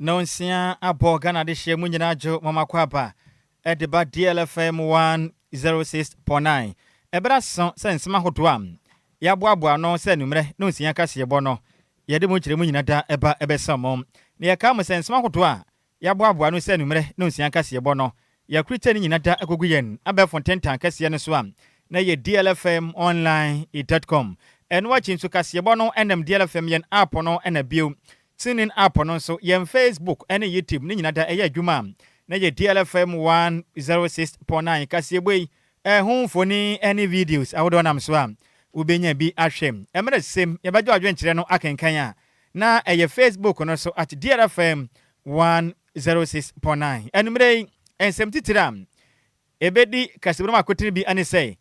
Nonsia abɔ. Ghana de hyɛ mu nyinaa dwo mɔmakɔ aba ɛde ba DLFM 106.9. Ɛberɛ so sɛ nsɛm ahodoɔ a yɛaboaboa no sɛ nummerɛ ne nsia kaseɛbɔ no, yɛde mu nkyerɛ mu nyina da ɛba ɛbɛsa mo. Na yɛka mo sɛ nsɛm ahodoɔ a yɛaboaboa no sɛ nummerɛ ne nsia kaseɛbɔ no, yɛakurita no nyina da agogu yɛn abɛɛfo ntentan kɛseɛ no so a na yɛ dlfmonline.com. Ɛno akyi nso, kaseɛbɔ no ɛnam DLFM yɛn app no, ɛna bio TuneIn app no nso, yɛn Facebook ne YouTube ne nyina da ɛyɛ adwuma a na yɛ DLFM 106.9. Kaseɛbɔ yi ɛho mfoni ne videos ahodoɔ nam so a wobɛnya bi ahwɛ. Ɛmmerɛ sɛm yɛbɛgye adwenkyerɛ no akenkan a na ɛyɛ Facebook no so @DLFM 106.9. Ɛnummerɛ yi, nsɛm titiri a ɛbɛdi kaseɛbɔ no mu akotene bi ne sɛ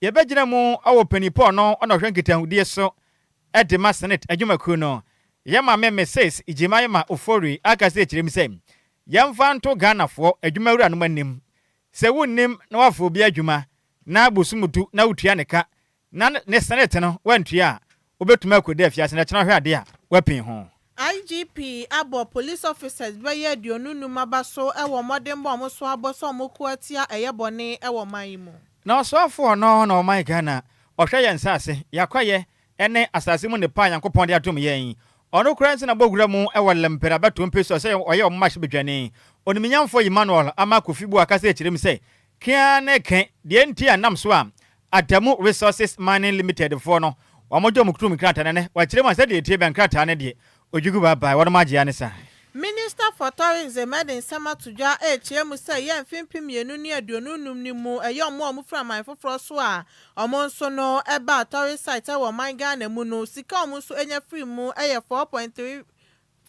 yɛbɛgyina mu awɔ panipɔɔ no ɔna ɔhwɛ nkitahodie so ɛde ma SSNIT adwumakuo no, yɛ maame Mrs Jemima Ofori, aka sɛ kyerɛ mu sɛ yɛmfa nto Ghanafoɔ adwumawura no anim sɛ wonnim na wafa obi adwuma na abosom 10 na wotua ne ka na ne SSNIT no wantua a, wobɛtumi akɔdi afiase na kyerɛ hwɛ ade a wapin ho. IGP abɔ police officers bɛyɛ 25 aba so wɔ mmɔdenbɔ a wɔn so abɔ sɛ wɔn ko atia ɛyɛ bɔne wɔ man yi mu. Na ɔsoafoɔ no na ɔman Ghana ɔhwɛ yɛn nsase, yɛakɔyɛ ne asase mu nepa a Nyankopɔn de adom yɛn, ɔno koraa nso na bɔwura mu wɔ Lɛmpere abɛto mpe so sɛ ɔyɛ ɔmo mahyɛ badwane oniminyamfoɔ Emmanuel Ama Kofi Bu akasa akyerɛ mu sɛ kea ne ke deɛ nti a nam so a Adamu Resources Mining Limited foɔ no wɔn gye wɔn kutum nkrataa no ne wɔakyerɛ mu a sɛdeɛ etie bɛn nkrataa no deɛ odwigu baabae wɔn agye ne saa. Minister for Tourism ɛde nsɛm ato dwa ɛrekyerɛ mu sɛ yɛ mfe 2025 no mu, ɛyɛ ɔmo a ɔmo firi aman foforɔ so a ɔmo nso no ɛba tourist site ɛwɔ ɔman Ghana mu no, sika a ɔmo nso anya firi mu ɛyɛ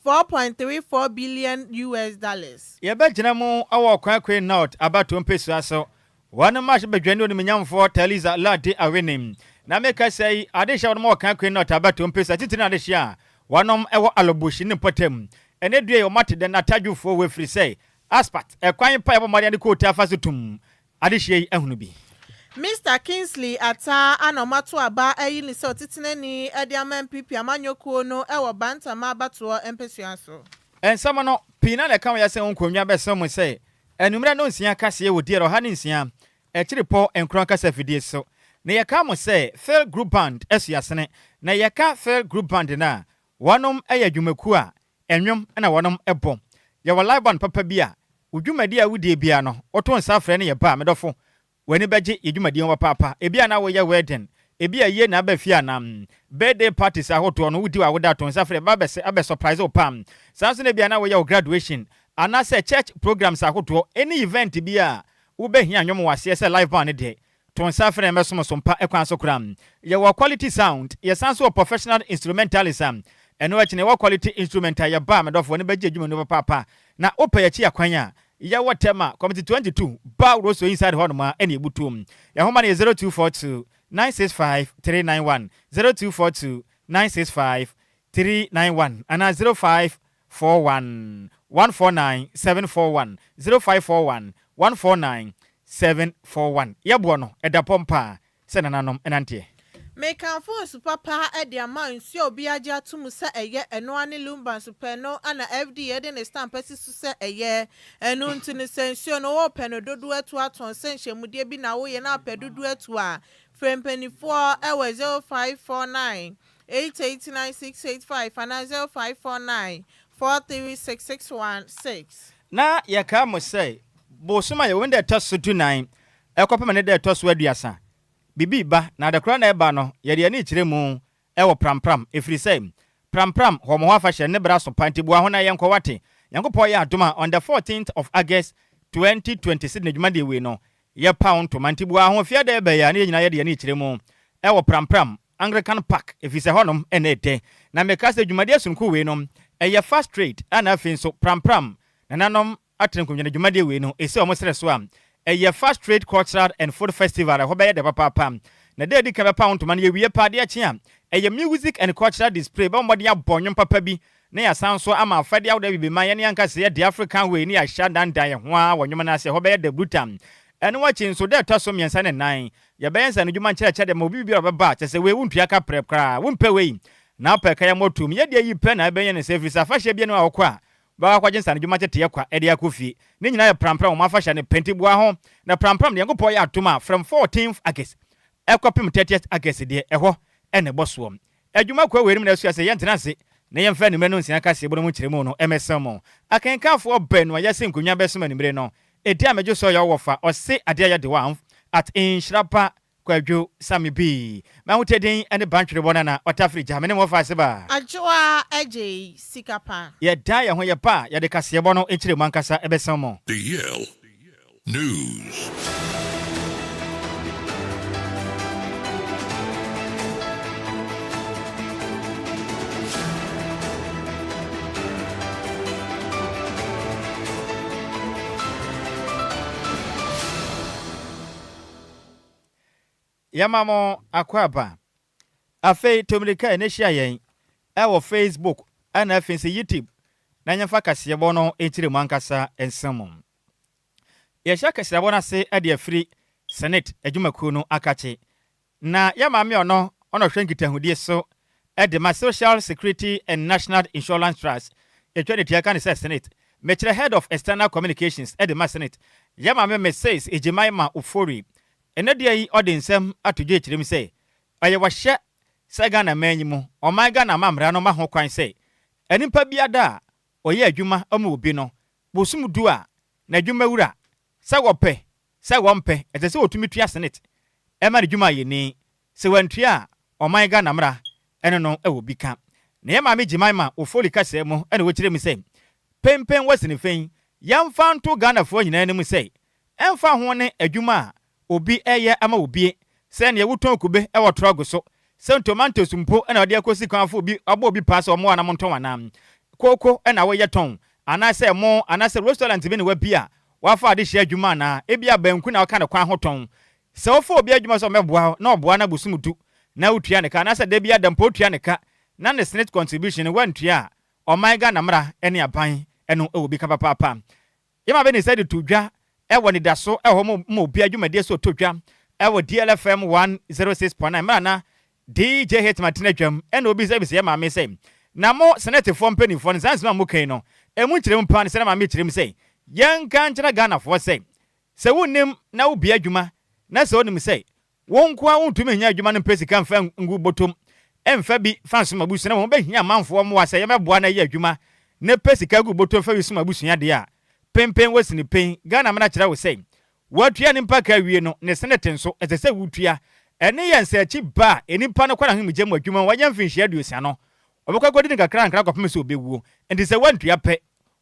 US$4.34 billion. Yɛbɛgyina mu wɔ Kwakwe North abatoɔ mpɛsua so wɔn mmarahyɛ badwani onimnyamfoɔ Theresa Lartey Awenem. Na meka sɛ yi adehyɛ wɔn wɔ Kwakwe North abatoɔ mpɛsua titiri na adehyɛ a wɔnom wɔ Alɔbuhyi ne mpɔtam ɛne dua yi wɔn ate dɛ n'atadwofoɔ wɔ efiri sɛ asphalt ɛkwan pa yɛbɔ mmɔden de kootu afa so tum adehyɛ yi ahunu bi. Mr Kingsley Ata ana ɔmato aba ayi ne sɛ ɔtetenani de ama NPP amanyɔkuo no wɔ Bantama abatoɔ mpɛsua so. Nsɛm no pii na na ɛka wɔn yɛ sɛ nkonnwa bɛsɛn mu sɛ enumere no nsia kaseɛ wɔ diɛ 106.9 kasa fidie so. Na yɛka mo sɛ Phil Group Band asuasene. Na yɛka Phil Group Band no a, wɔnom yɛ adwumakuo a ɛnwom na wɔnom bɔ. Yɛwɔ live band papa bi a wo dwumadi a wodie bia no, woto nsa frɛ no yɛ ba a, medɔfo, w'ani bɛgye yɛ dwumadie ho papaapa. Ebi a na woyɛ wedding, ebi a yie na aba fie anam birthday parties ahodoɔ no wodi w'awoda, to nsa frɛ ba bɛsɛ abɛ surprise wo pam. Saa nso na ebi a na woyɛ wo graduation anaasɛ church programs ahodoɔ, any event bi a wobɛhia nnwom wɔ aseɛ sɛ live band no deɛ, to nsa frɛ mɛsom so mpa ɛkwan so koraa. Yɛwɔ quality sound, yɛsan so wɔ professional instrumentalist a ɛno akyi na yɛwɔ quality instrument a yɛba a, medɔfoɔ no bɛgye adwuma no papaapa. Na wopɛ yɛkyi akwan a, yɛwɔ Tɛma Community 22 ba Rosso inside hɔ nom a ɛne ɛbutuom. Yɛhoma no yɛ 0242 965 391, 0242 965 391 anaa 0541 149 741, 0541 149 741. Yɛboɔ no ɛda pɔm paa sɛ nananom ɛnanteɛ. Mekamfo nsu papa de ama nsuo a obi agye ato mu sɛ ɛyɛ ɛnoa ne Lumba nso pɛ no ana FDA de ne stamp asi so sɛ ɛyɛ ɛno. Nti no sɛ nsuo no wɔpɛ no dodoɔ atu atɔn sɛ nhyɛmudeɛ bi na woyɛ na apɛ dodoɔ atu a, frɛ mpanimfoɔ ɛwɔ 0549 889685 anaa 0549 436616. Na yɛka mo sɛ bosom a yɛwɔ ne dɛ ɛtɔ so 14 ɛkɔpem ne dɛ ɛtɔ so 30, biribi ba na adekora na ɛba no, yɛde ani kyerɛ mu ɛwɔ Prampram, ɛfiri sɛ Prampram hɔ mo ho afahyɛ ne bra so pa. Nti boa ho na yɛnkɔ wate. Nyankopɔn yɛ adom a, on the 14th of August 2026 na dwumadeɛ wei no yɛpa wo ntoma. Nti boa ho fia dɛ ɛbɛyɛ a ne yɛ nyinaa yɛde ani kyerɛ mu ɛwɔ Prampram Anglican Park, ɛfiri sɛ hɔnom ɛna ɛdɛ. Na meka sɛ dwumadeɛ sononko wei no ɛyɛ fast trade, ana afei nso Prampram nananom atene nkonnwa no. Dwumadeɛ wei no ɛsɛ ɔmo serɛ so a ɛyɛ Fast Trade Cultural and Food Festival. Ɛhɔ bɛyɛ dɛ papaapa. Na dɛ adi kan bɛpa wo ntoma no, yɛwie pa adeɛ kye a ɛyɛ music and cultural display. Bɛwɔ mmɔden abɔ nnwom papa bi na yɛasan so ama afɛdeɛ ahodoɔ bibi ma yɛne anka sɛ yɛde African way ne yɛahyɛ dandan yɛn ho a wɔ nnwom no ase. Ɛhɔ bɛyɛ dɛ brutal. Ɛno akyi nso, dɛ ɛtɔ so mmiɛnsa ne nan, yɛbɛyɛ nsa no dwuma nkyerɛkyerɛ de ma obi biara ɔbɛba. Kyɛ sɛ wei wontua ka prɛ koraa, wompɛ wei na wopɛ ka yɛ mmɔtom yɛdeɛ yi pɛ na ɛbɛyɛ no sɛ ɛfiri sɛ afahyɛ bi no a wɔkɔ a Bɛkɔ akɔgye nsanodwuma nteteeɛ kwa de akɔ fie. Ne nyinaa yɛ prampram wɔn afahyɛ no pɛ nti boa ho na prampram deɛ Nyankopɔn yɛ adom a from 14th August kɔpem 30th August deɛ ɛhɔ na ɛbɔ soɔ. Adwuma kuo weinom na asua sɛ yɛntena ase na yɛmfa anwummerɛ no nsia kaseɛbɔ no mu nkyerɛmu no mmɛsɛm mo. Akenkanfoɔ baanu a yɛasi nkonnwa bɛsom anwummere no, Ɛdi a megye sɛ ɔyɛ wo wɔfa, ɔse adeɛ a yɛde wo anf at nhyira pa Kwadwo Sammy B. M'ahotɛ din ne Bantwerebɔ Nana Ɔtafiri Gya, me ne mo wɔfa ase ba. Adwoa Adjei sika pa. Yɛdan yɛn ho yɛba a, yɛde kaseɛbɔ no nkyerɛmu ankasa bɛsɛn mo. The Yale News. Yɛma mo akwaaba. Afei to mmirika na hyia yɛn wɔ Facebook ɛna afei nso YouTube na yɛmfa kaseɛbɔ no nkyerɛmu ankasa nsa mu. Yɛhyɛ kaseɛbɔ no ase de afiri Senate adwumakuo no akakye Na yɛ maame a ɔno ɔna ɔhwɛ nkitahodie so de ma Social Security and National Insurance Trust, yɛtwa ne tia ka no sɛ SSNIT, mekyerɛ Head of External Communications de ma SSNIT, yɛ maame Mrs Jemima Ofori. Ɛnnɛ dua yi ɔde nsɛm ato dwa kyerɛ mu sɛ ɛyɛ wahyɛ sɛ Ghana man yi mu, ɔman Ghana amammra no ma ho kwan sɛ nipa biada a ɔyɛ adwuma ma obi no, bosom du a n'adwumawura, sɛ wɔpɛ Sɛ wɔmpɛ, ɛsɛ sɛ wɔtumi tua senate ma ne dwumayɛni. Sɛ wantua a, ɔman Ghana mmara ne no wɔ bi ka. Na yɛn maame Jemima Ofori kasaa mu na ɔkyerɛɛ mu sɛ, Penpen wɔ sinifɛn, yɛmfa nto Ghanafoɔ nyinaa anim sɛ, ɛmfa ho ne adwuma a obi reyɛ ama obie, sɛ neɛ wotɔn kube wɔ trɔg so, sɛ ntomantos mpo na wɔde akɔsi kwan afo obi, abɔ obi paa sɛ ɔmmoa na montɔn anaa, kooko na woyɛ tɔn, anaasɛ ɛmo, anaasɛ restaurant bi na wabie a, Woafa adehye adwuma anaa? Ebia banku na woka no kwan ho tɔn. Sɛ wofa obi adwuma sɛ ɔmmɛboa wo na ɔboa no abosom du na wotua ne ka anaasɛ da biara da mpo wotua ne ka na ne SSNIT contribution no woantua a, ɔman Ghana mmara ne aban no wɔ bi ka papaapa. Yɛma bɛ ne nsa de to dwa wɔ anidaso wɔ hɔ ma obiara dwumadie sɛ ɔtɔ dwa wɔ DLFM 106.9 mmerɛ a na DJ Hitman tena dwam na obisabisa yɛn maame sɛ, Na mo Senɛtefoɔ mpanimfoɔ no, saa nsɛm a moka yi no, ɛmu nkyerɛmu paa ne sɛ? Na maame kyerɛ mu sɛ, Yɛnka nkyerɛ Ghanafoɔ sɛ, sɛ wonnim na wobue adwuma na sɛ wonim sɛ wo nko ara wontumi nyɛ adwuma no mpɛ sika mfa ngu bɔtɔm mfa bi fa nsom abusua na mmom wobɛhia amanfoɔ mmoa sɛ yɛmmɛboa na yɛ adwuma na pɛ sika gu bɔtɔm fa bi som abusua deɛ a, penpen wɔ sini pen. Ghana mmara kyerɛ wo sɛ Woatua ne mpaka awie no, ne senate nso, ɛsɛ sɛ wotua. Ɛno yɛ nsaakyi ba a nnipa no kɔ n'ahomegye mu adwuma mu a wanya mfinhyia aduosia no. Wɔbɛkɔ akɔdi no nkakrankra kɔpem sɛ ɔbɛwuo. Enti sɛ woantua pɛ,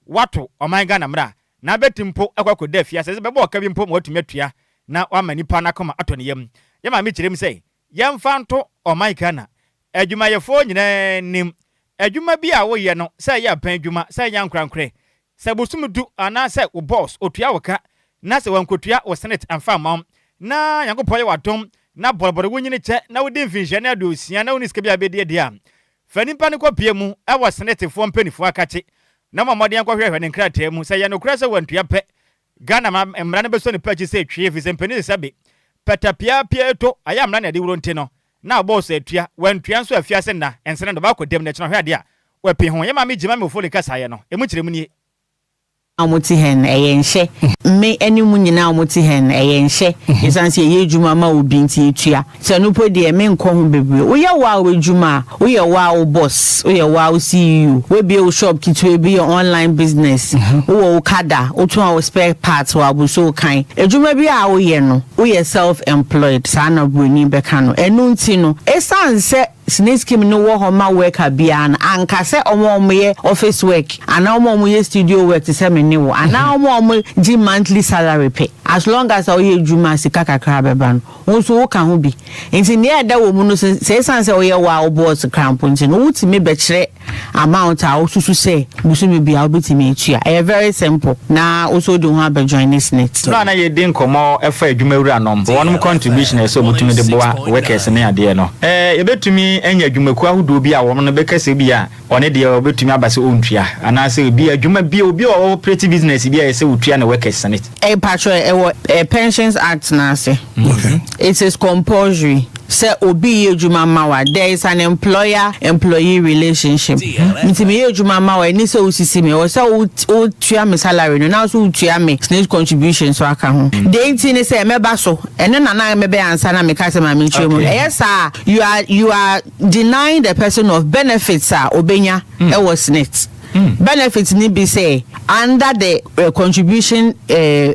woato ɔman Ghana mmara na abɛti mpo akɔ akɔda afiase sɛ bɛbɔ ɔka bi mpo ma woatumi atua na woama nipa no akoma atɔ ne yam. Yɛn maame kyerɛ mu sɛ, yɛmfa nto ɔman Ghana adwumayɛfoɔ nyinaa anim. Adwuma bi a woyɛ no, sɛ ɛyɛ aban adwuma, sɛ ɛnyɛ ankorankorɛ, Sɛ bosom du anaasɛ wo boss otua wo ka na sɛ wankotua wo senate amfa amma wo na Nyankopɔn yɛ wo adom na bɔrebɔre wo nyini kyɛ na wodi mfinhyia ne aduosia na wonni sika biara bɛdie deɛ a, fa nipa no kɔ pie mu wɔ senetefoɔ mpaninfoɔ akakye na mɔ mmɔden nkɔhwɛhwɛ ne nkrataa mu sɛ ɛyɛ nokorɛ sɛ wantua pɛ Ghana mmara no bɛsɔ nipa akyi sɛ twee ɛfiri sɛ mpanin sɛ sɛbe pɛtɛpiapia eto ayɛ mmara na ɛde wuro nti no na boss atua wantua nso afiase nna nsene no baakɔ dam na ɛkyena ɔhwɛ adeɛ a Wɔ ho, yɛ maame Gyimame Ofori kasaeɛ no, ɛmu nkyerɛmu nie. A wɔte hɛn no, ɛyɛ nhyɛ. Me ne mo nyinaa a wɔte hɛn no, ɛyɛ nhyɛ. Esiane sɛ yɛyɛ adwuma ma obi nti, yɛtua. Sɛ ɛno mpo deɛ, menkɔ ho bebree. Woyɛ wo ara w'adwuma a, woyɛ wo ara wo boss, woyɛ wo ara wo CEO. Woabue wo shop ketewa bi, yɛ online business, wowɔ wo kada, wotɔn wo spare parts wɔ Abossey Okan. Adwuma biara a woyɛ no, woyɛ self employed, saa na buroni bɛka no. Ɛno nti no, esiane sɛ Sini scheme no wɔ hɔ ma worker biara no, anka sɛ wɔn a wɔyɛ office work anaa wɔn a wɔyɛ studio work te sɛ me ne wo anaa wɔn a wɔgye monthly salary pɛ. As long as a woyɛ adwuma a sika kakra bɛba no, wo nso woka ho bi. Nti nea ɛda wɔ mu no sɛ esiane sɛ woyɛ wo ara wo boss koraa mpo nti no, wotumi bɛkyerɛ amount a wosusu sɛ bosome biara wobɛtumi atua. Ɛyɛ very simple na wo nso wode wo ho abɛ joine SSNIT. Berɛ a na yɛredi nkɔmmɔ fa adwumawuranom, wɔnom contribution a ɛsɛ sɛ wɔtumi de boa workers ne adeɛ no, yɛbɛtumi anya adwumakuo ahodoɔ bi a wɔn no bɛka sɛ ebia ɔne deɛ ɔbɛtumi aba sɛ ɔntua, anaasɛ ebia adwuma bi, obi a ɔwɔ operate business bi a ɛsɛ sɛ ɔtua ne workers ne. Mpakyɛ ɛwɔ Pensions Act no ase. It is compulsory. Sɛ obi reyɛ adwuma ma wo a, there is an employer employee relationship. Nti meyɛ adwuma ma wo a, ɛnni sɛ wosisi me. Ɛwɔ sɛ wotua me salary no na wo nso wotua me SSNIT contribution nso aka ho. Deɛ nti ne sɛ mɛba so. Ɛno na na mɛbɛyɛ ansa na meka sɛ ma menkyerɛ mu. Ɛyɛ saa a, you are you are denying the person of benefits a ɔbɛnya wɔ SSNIT. Benefit no bi sɛ under the contribution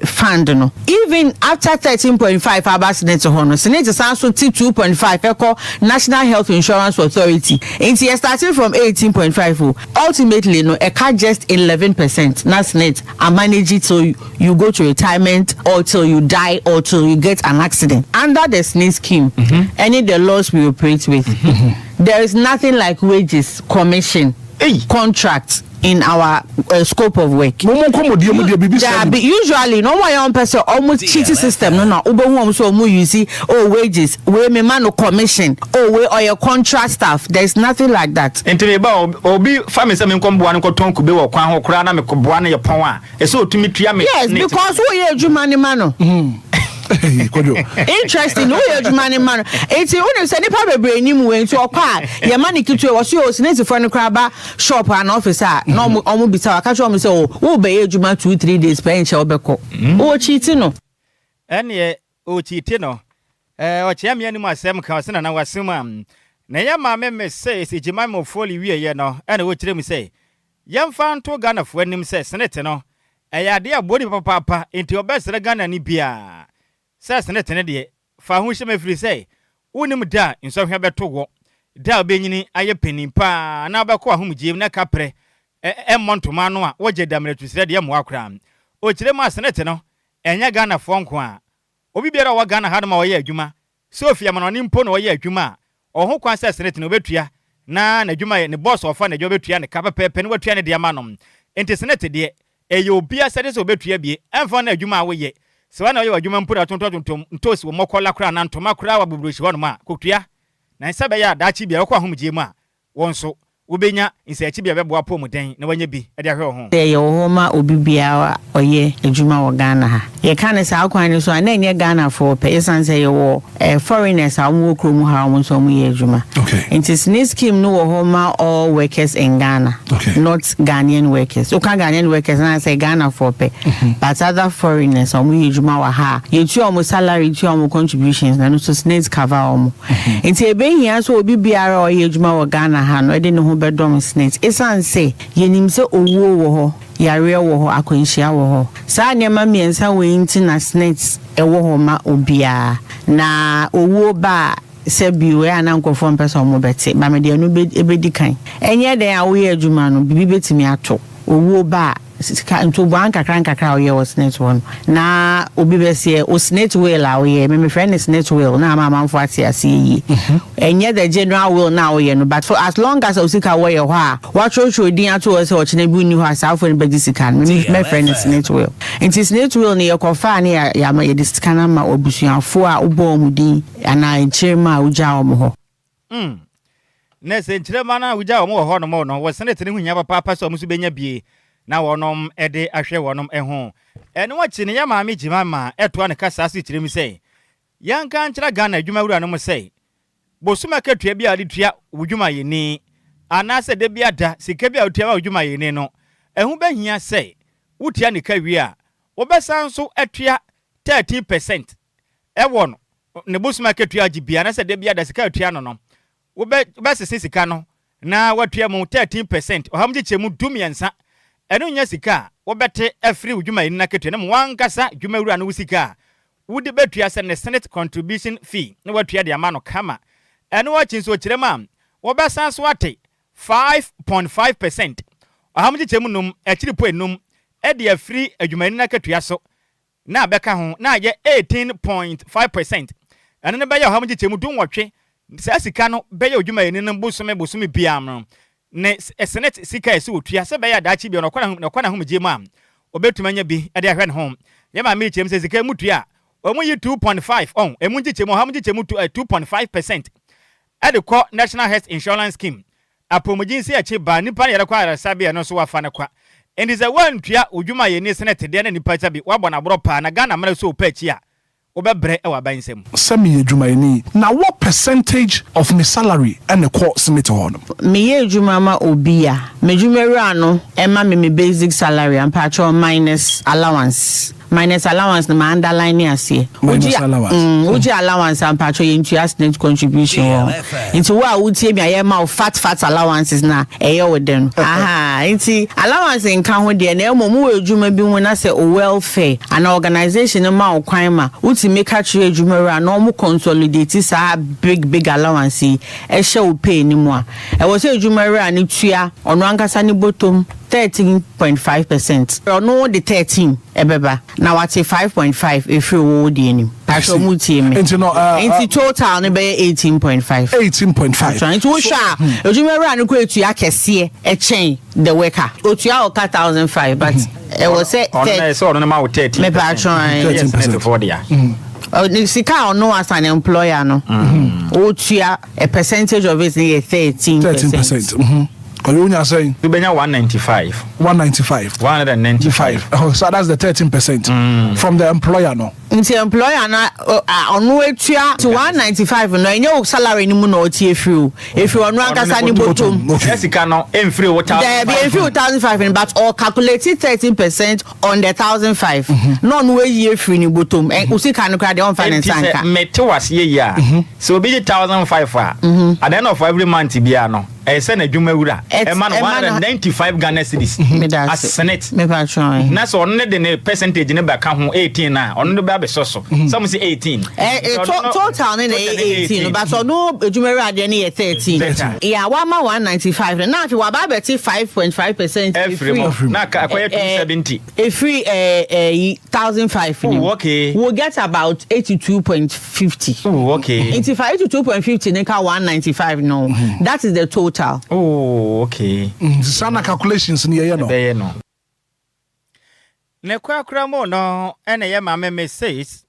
fund no, even after 13.5 aba SSNIT hɔ no, SSNIT san so te 2.5 ɛkɔ National Health Insurance Authority. Nti yɛ starting from 18.5 o, ultimately no ɛka just 11% na SSNIT a manage till you go to retirement or till you die or till you get an accident. Under the SSNIT scheme ɛne the laws we operate with, there is nothing like wages, commission, contract in our scope of work. Mo mo nkɔmɔdie mu deɛ biribi sɛ Daabi, usually no, ɔmo a yɛ ɔmo pɛ sɛ ɔmo cheat system no na wobɛhu ɔmo sɛ ɔmo use, "Oh, wages wei, mi ma no commission, oh, wei ɔyɛ contract staff." There is nothing like that. Nti meba, obi fa me sɛ menkɔmboa no nkɔtɔn kube wɔ kwan ho koraa na mekɔboa no yɛ pɔn a, ɛsɛ ɔtumi tua me Yes, because woyɛ adwuma ne ma no. Kwadwo. Interesting, woyɛ adwuma ne ma no, eti wonim sɛ nipa bebree nim wei, nti ɔkɔ a yɛma ne ketewa wɔ so yɛ osinetifoɔ no koraa ba shop ana office a na ɔmo bisa, waka kyerɛ ɔmo sɛ o wobɛyɛ adwuma 2-3 days pɛ nkyɛn wobɛkɔ, wowɔ cheat no. Ɛneɛ ɔkyite no, ɔkyea me anim asɛm ka ɔsɛ nana wasɛm a na ɛyɛ maame me sɛ sɛ gyima mɔfoɔ wieɛ no, ɛna wɔkyerɛ mu sɛ yɛmfa nto Ghanafoɔ anim sɛ SSNIT no ɛyɛ adeɛ a boɔ nipa papaapa, nti ɔbɛsrɛ Ghana ni biaa sɛ SSNIT no deɛ, fa ho hyɛ m afiri sɛ wonim da a nsɔhwɛ bɛto wɔ da a wobɛnyini ayɛ panin paa na wobɛkɔ ahomgyiem na kaprɛ ɛmmɔ ntoma no a wɔgye dammerɛtusrɛ deɛ mmoa koraa. Ɔkyerɛ mu a SSNIT no ɛnyɛ Ghanafoɔ nko a, obi biara a ɔwɔ Ghana hanom a ɔyɛ adwuma, sɛ ofi amanɔne mpo na ɔyɛ adwuma a, ɔho kwan sɛ SSNIT no obɛtua na n'adwuma yɛ ne boss ɔfa n'adwuma bɛtua ne ka pɛpɛɛpɛ na watua ne deɛ ama no. Nti SSNIT deɛ, ɛyɛ obi asɛde sɛ obɛtua bie, ɛmfa no adwuma a woyɛ sɛ wana ɔyɛ w'adwuma mpo na atontɔntontɔm ntoosi wɔ mmɔkɔla koraa na ntoma koraa wɔ aboburohyi hɔnom a kotua na sɛ bɛyɛ a daakye bia wɔkɔ ahomegye mu a, wɔn nso wobɛnya nsɛakyi bi a bɛboa pɔmuden na wanya bi de ahwɛ wo ho. Sɛ yɛwɔ hɔ ma obi biara ɔyɛ adwuma wɔ Ghana ha, yɛka no saa kwan no so a, na ɛnyɛ Ghanafoɔ pɛ, ɛsiane sɛ yɛwɔ foreigners a wɔwɔ kurom ha a wɔn nso wɔyɛ adwuma. Nti SSNIT scheme no wɔ hɔ ma all workers in Ghana, not Ghanaian workers. Woka Ghanaian workers na sɛ Ghanafoɔ pɛ, but other foreigners a wɔyɛ adwuma wɔ ha a yɛtua wɔn salary, tua wɔn contributions, na no nso SSNIT cover wɔn. Nti ebɛhia sɛ obi biara a ɔyɛ adwuma wɔ Ghana ha no ɛde ne ho bɛdɔm SSNIT, ɛsiane sɛ yɛnim sɛ owuo wɔ hɔ, yareɛ wɔ hɔ, akwanhyia wɔ hɔ. Saa nneɛma mmiɛnsa wei nti na SSNIT ɛwɔ hɔ ma obiara. Na owuo ba a, sɛ bio ɛyɛ a na nkurɔfoɔ mpɛ sɛ ɔmo bɛte ba mede ɛno ɛbɛdi kan. Ɛnyɛ dɛn a woyɛ adwuma no, biribi bɛtumi ato. Owuo ba a, sika ntoboa nkakra nkakra a woyɛ wɔ SSNIT hɔ no na obi bɛseɛ o SSNIT will a woyɛ, memefrɛ ne SSNIT will na ama amanfoɔ ate aseɛ yie. Ɛnyɛ the general will na woyɛ no, but for as long as o sika wɔyɛ hɔ a watwerɛtwerɛ din ato hɔ sɛ ɔkyena bi nni hɔ a saafoɔ no bɛgye sika no, meme mɛfrɛ no SSNIT will. Nti SSNIT will no, yɛkɔfaa ne yɛama yɛde sika no ama abusuafoɔ a wobɔɔ mu din anaa nkyerɛmu a wogyaa wɔn hɔ. Na sɛ nkyerɛma no a wogya wɔn wɔ hɔnom no wɔ SSNIT no ho hia papaapa sɛ ɔmo nso bɛnya bie na wɔnom de ahwɛ wɔnom ho. Ɛno akyi no, yɛ maame gyima ma ɛtoa ne kasa so kyerɛ mu sɛ yɛnka nkyerɛ Ghana adwumawura no mu sɛ bosom akatua bi a wɔde tua wo dwumayɛni anaasɛ da bi ada sika bi a wotua ma wo dwumayɛni no, ɛho bɛhia sɛ wotua ne ka wie a, wobɛsan nso atua 13% ɛwɔ no ne bosom akatua agye bia anaasɛ da bi ada sika a ɔtua no, wobɛsese sika no na watua mu 13%, ɔha mu kyekyɛ mu 13. Ɛno nyɛ sika a wobɛte afiri wo dwumayɛni no akatua no mu, wankasa dwumawura no wo sika a wode bɛtua sɛ ne SSNIT contribution fee na watua de ama no kama. Ɛno akyi nso, ɔkyerɛ mu a wɔbɛsan so ate 5.5%, ɔha mu kyekyɛ mu num akyiri po enum, ɛde afiri adwumayɛni no akatua so na abɛka ho na ayɛ 18.5%. Ɛno no bɛyɛ ɔha mu kyekyɛ mu 18. Saa sika no bɛyɛ odwumayɛni no bosome bosome biara no ne SSNIT sika a ɛsɛ otua sɛ bɛyɛ adaakye bi no ɔkɔ n'ahomegye mu a, obɛtumi anya bi de ahwɛ ne ho. Yɛ maame kyerɛ mu sɛ sika mu tua a, wɔn yi 2.5 ɔn emu nkyekyɛ mu, ɔha mu nkyekyɛ mu 2.5% ɛde kɔ National Health Insurance Scheme, apɔmuden si akyi ba nipa no yɛrɛ kɔ ayaresabea no nso wafa ne kwa. Nti sɛ wɔntua odwumayɛni SSNIT deɛ na nipa sɛ bi wabɔ n'aborɔ paa na Ghana mmerɛ so ɔpɛ akyi a. Wobɛbrɛ wɔ aban nsam. Sɛ meyɛ adwumayɛni na what percentage of me salary na ɛkɔ SSNIT hɔ no? Meyɛ adwuma ma obi a, m'adwumawura no ma me me basic salary a, mpakyɛw minus allowance. Minus allowance no ma underline aseɛ. Minus allowance. Wogye allowance a, mpakyɛw yɛntua SSNIT contribution wɔ ho. Nti wo a wotie me a yɛma wo fat fat allowances no a, ɛyɛ wo dɛ no. Ahaa, nti allowance nka ho deɛ, na mmom wowɔ adwuma bi mu na sɛ wo welfare anaa organisation no ma wo kwan ma wotumi ka kyerɛ adwumawura na wɔn consolidate saa big big allowance yi hyɛ wo pay no mu a, ɛwɔ sɛ adwumawura no tua ɔno ankasa ne bɔtɔm 13.5%. Ɔno de 13 ɛbɛba na wate 5.5 ɛfiri wo wo deɛ no mu. Patrɔ mo tie me. Nti no, Nti total no bɛyɛ 18.5. 18.5. Patrɔ nti wohwɛ a hmm. adwumawura no kɔ etua kɛseɛ ɛkyɛn the worker. Otua ɔka 1,005 but ɛwɔ sɛ. Ɔno na ɛsɛ ɔno no ma wo 13. Me patrɔ. 13%. 13%. Sika a ɔno as an employer no otua a percentage of it no yɛ 13%. 13%. Kɔyɛ onya sɛn? Wobɛnya 195. 195. 195. Oh, so that's the 13% from the employer no. Nti employer no ɔno atua ti 195 no, ɛnyɛ wo salary no mu na ɔte efiri o, efiri ɔno ankasa ne bɔtɔm. Okay. Sika no emfiri wo 1,005. Dɛbi, emfiri wo 1,005 no, but ɔ calculate 13% on the 1,005 na ɔno ayi efiri ne bɔtɔm. Ɛ o sika no koraa deɛ, ɔnfa ne nsa Nti sɛ nka. Mete waseɛ yi a, sɛ obi gye 1,005 a, at the end of every month biara no, ɛyɛ sɛ n'adwuma wura ɛma no 195 Ghana cedis Meda ase. as SSNIT. Mepa kyɛw. Na sɛ ɔno ne de ne percentage ne bɛka ho 18 a, ɔno ne bɛ abɛsɔ so sɛ mo sɛ 18. Total ne na ɛyɛ 18 no, but ɔno adwumawura adeɛ no yɛ 13. 13. Yeah, wama 195 no na afei waba abɛte 5.5% ɛfiri mu na akɔyɛ 270. Efiri 1,005 ni. We get about 82.50. Nti fa 82.50 ne ka 195 no, that is the total. Nti saa na calculations ni yɛyɛ no. Ɛbɛyɛ no. Ne korakora mu no, ɛna ɛyɛ maame Mrs.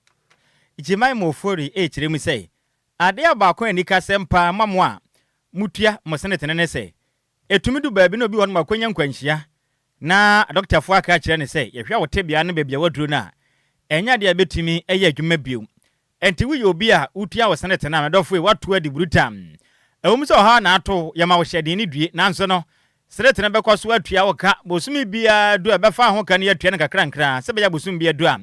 Jemima Ofori ɛrekyerɛ mu sɛ adeɛ a baako a anika sɛm paa ma mo a mutua mo SSNIT ne sɛ ɛtumi du baabi na obi wɔ no ma akɔnya nkwanhyia na adɔktafoɔ aka akyerɛ ne sɛ yɛhwɛ wo tebea no, baabi a waduro no a, ɛnyɛ adeɛ a bɛtumi ɛyɛ adwuma bio. Ɛnti woyɛ obi a wotua wo SSNIT no a, medɔfo yi, woato adi burutam. Ɛwɔ mu sɛ ɔhaw na ato yɛma wo hyɛden ne due, nanso no SSNIT no bɛkɔ so atua wo ka bosome biara du a ɛbɛfa ho ka no, yɛatua no nkakrankra sɛ bɛyɛ bosom bi adu a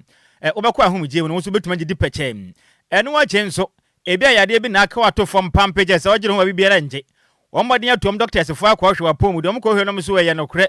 wobɛkɔ ahomegye mu no, wo nso wobɛtumi agye di pɛkyɛ. Ɛno akyi nso, ebi a yadeɛ bi na aka wato fam pampagya sɛ ɔgyere ho a biribiara ngye wɔn mmɔden atuom, dɔktasfoɔ akɔhwɛ wapɔmuden, wɔn kɔhwɛ nom so ɛyɛ nokorɛ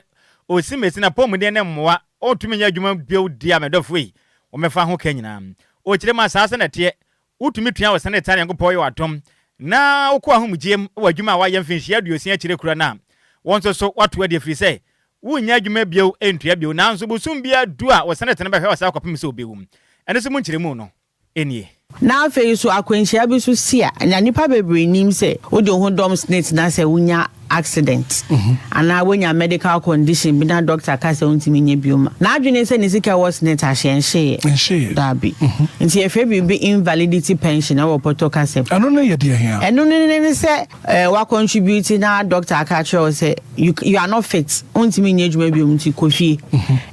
osi mesi na pɔmuden ne mmoa ɔntumi nyɛ adwuma bio di a, mɛdɔfo yi, wɔmɛfa ho ka nyinaa ɔkyerɛ mu asaa sɛ nɛteɛ wotumi tua wɔ SSNIT a Nyankopɔn yɛ wadom na wokɔ ahomegyeɛ mu wɔ adwuma a wayɛ mfinhyia 60 akyire kura no a, wɔn nso so wato adi afiri sɛ wonnya adwuma bio ntua bio, nanso bosom biara du a, wɔ SSNIT no bɛhwɛ wɔ saa kɔpem sɛ wobɛwu. Ɛno so mu nkyerɛmu no nie. Na afei so akwanhyia bi so si a, na nipa bebree nim sɛ wode wo ho dɔm SSNIT na sɛ wonya accident anaa wonya medical condition bi na doctor ka sɛ wontumi nyɛ bio ma n'adwene sɛ ne sika wɔ SSNIT ahyɛ nhyeyɛ. Nhyeeɛ. Daabi. Nti yɛfrɛ biribi invalidity pension ɛwɔ pɔtɔ kasɛm. Ɛno ne yɛ deɛ hia? Ɛno ne sɛ wa contribute na doctor aka kyerɛ wo sɛ you are not fit, wontumi nyɛ adwuma bio nti kɔ fie.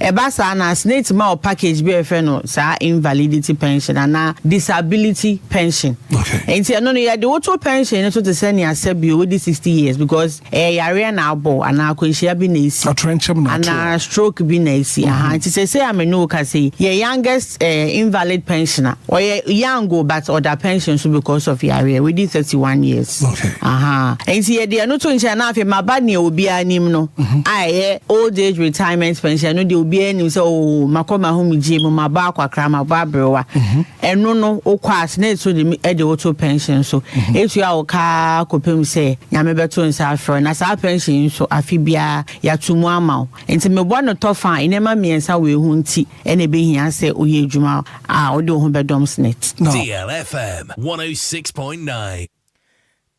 Ɛba saa na SSNIT ma wo package bi a yɛfrɛ no saa invalidity pension anaa disability pension. Nti ɛno no yɛde woto pension no so te sɛ nea sɛ bio wodi 60 years, because ɛyɛ yareɛ na abɔ anaa akwanhyia bi na esi Atorɛnkyɛm na ato. Anaa stroke bi na esi aha. Nti sɛ a me ne wo kasa yi, yɛ youngest invalid pensioner, ɔyɛ young o, but ɔda pension so because of yareɛ, wedi 31 years. Aha, nti yɛde ɛno to nkyɛn na afei maba nea obiara nim no a ɛyɛ old age retirement pension. Ɛno deɛ obiara nim sɛ oo, makɔ m'ahomegye mu, mabɔ akwakra, mabɔ aberewa. Ɛno no wokɔ a, SSNIT so de ɛde woto pension so, etua wo kaa kɔpem sɛ Nyame bɛto nsa afrɛ. Na saa pension yi nso, afe biara yɛato mu ama wo. Nti mebɔ no tɔfa a, nneɛma mmiɛnsa wɔ ehu nti ɛna ɛbɛhia sɛ woyɛ adwuma a wode wo ho bɛdɔm SSNIT. No. DLFM 106.9.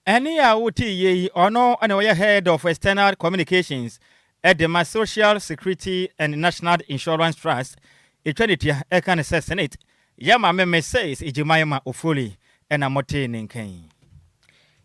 Ɛne a wote yie yi, ɔno ɛna ɔyɛ Head of External Communications ɛde ma Social Security and National Insurance Trust, ɛtwa ne tia ɛka ne sɛ SSNIT, yɛ maame Mrs. Jemima Ofoli ɛna mɔte ne nkan.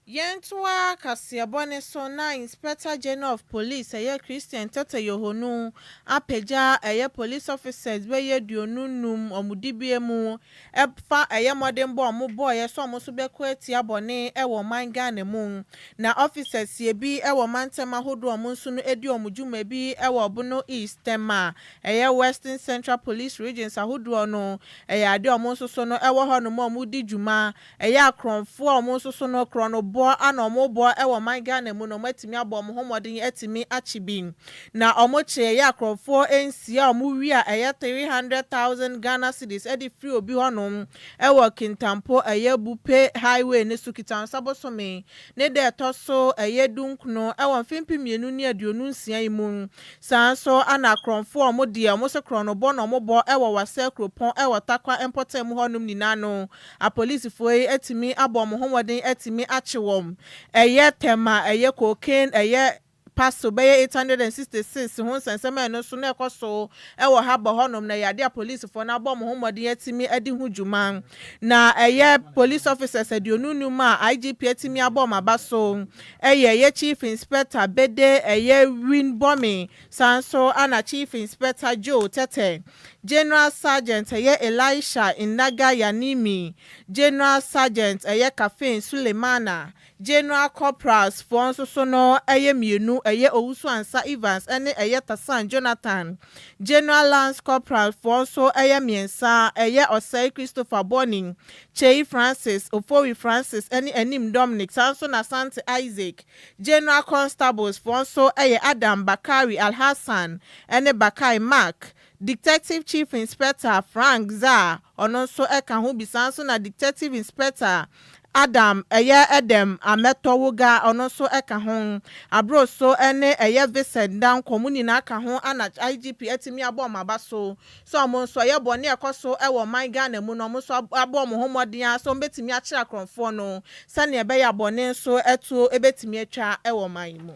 Yɛntoa kaseɛbɔ no so na Inspector General of Police ɛyɛ Christian Tetteh Yohuno apagya ɛyɛ police officers bɛyɛ 25 wɔn dibea mu ɛfa ɛyɛ mmɔdenbɔ a wɔn bɔɔyɛ sɛ wɔn nso bɛko atia bɔne ɛwɔ ɔman Ghana mu. Na officers yɛ bi ɛwɔ mantam ahodoɔ a wɔn nso no edi wɔn dwuma bi ɛwɔ Bono East, Tema, ɛyɛ Western Central Police regions ahodoɔ no, ɛyɛ adeɛ a wɔn nso so no ɛwɔ hɔnom a wɔn di dwuma ɛyɛ akorɔmfoɔ a wɔn nso so no korɔ no bɔ ana wɔn bɔ ɛwɔ ɔman Ghana mu no, wɔn atumi abɔ wɔn ho mmɔden atumi akye bi. Na wɔn kye ɛyɛ akorɔmfoɔ 6 a wɔn wi a ɛyɛ 300,000 Ghana cedis ɛde firi obi hɔnom ɛwɔ Kintampo ɛyɛ Buipe Highway ne so Kitansa bosome ne da ɛtɔ so ɛyɛ 19 ɛwɔ 2026 yi mu. Saa nso ana akorɔmfoɔ a wɔn deɛ wɔn sɛ korɔ no bɔ na wɔn bɔ ɛwɔ Wasɛ kuropɔn ɛwɔ Takwa mpɔtam hɔnom nyinaa no, apolisifoɔ yi atumi abɔ wɔn ho mmɔden atumi akye wɔn ɛyɛ Tema ɛyɛ cocaine ɛyɛ parcel bɛyɛ 866 ho nsɛnsɛm a ɛno nso na ɛkɔ so ɛwɔ ha bɔ hɔnom na yɛade a polisifoɔ no abɔ wɔn ho mmɔden atumi de ho dwuma. Na ɛyɛ police officers 25 a IGP atumi abɔ wɔn aba so ɛyɛ Chief Inspector Bede ɛyɛ Winbɔmi, saa nso ana Chief Inspector Joe Tete, General Sergeant ɛyɛ Elisha Nnaga Yanimi, General Sergeant ɛyɛ Caffeine Sulemana, General Corporals foɔ nso so no ɛyɛ mmienu, ɛyɛ Owusu Ansa Evans ɛne ɛyɛ Tasan Jonathan, General Lance Corporal foɔ nso ɛyɛ mmiɛnsa, ɛyɛ Ɔsɛe Christopher Bonny, Chei Francis, Ofori Francis ɛne Anim Dominic, saa nso na Sante Isaac. General Constables foɔ nso ɛyɛ Adam Bakari Alhassan ɛne Bakai Mark. Detective Chief Inspector Frank Za, ɔno nso ɛka ho bi, saa nso na Detective Inspector Adam ɛyɛ Ɛdɛm Amɛtɔwoga, ɔno nso ɛka ho. Aburo so ɛne ɛyɛ Vincent Danko mu nyinaa ka ho ana IGP ɛtumi abɔ ɔmo aba so sɛ ɔmo nso ɛyɛ bɔne ɛkɔ so ɛwɔ ɔman Ghana mu na ɔmo nso abɔ ɔmo ho mmɔden a sɛ ɔmo bɛtumi akyerɛ akorɔmfoɔ no sɛnea ɛbɛyɛ abɔne nso ɛto ɛbɛtumi atwa ɛwɔ ɔman yi mu.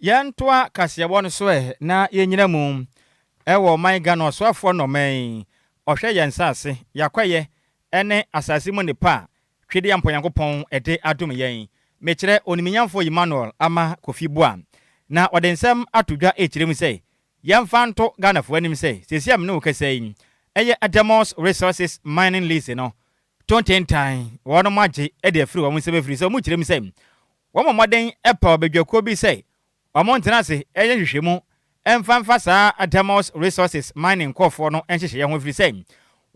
Yɛntoa kaseɛbɔ no so ɛ na yɛnyina mu ɛwɔ ɔman Ghana. Ɔsoafoɔ nnɔman ɔhwɛ yɛn nsase, yɛakɔyɛ ɛne asase mu nipa a twedeɛ mpo Nyankopɔn ɛde adom yɛn, mekyerɛ oniminyamfoɔ Emmanuel Ama Kofi Boa, na ɔde nsɛm ato dwa ɛkyerɛ mu sɛ yɛmfa nto Ghanafoɔ anim sɛ seesei a me ne wo kasa yi, ɛyɛ Adamus Resources mining lease no tontentan wɔnom agye de afiri wɔn nsɛm afiri sɛ ɔmo kyerɛ mu sɛ wɔn mmɔden ɛpa ɔbadwakuo bi sɛ ɔmo ntena ase ɛyɛ nhwehwɛmu ɛmfa mfa saa Adamus Resources mining nkɔɔfoɔ no nhyehyɛeɛ ho, ɛfiri sɛ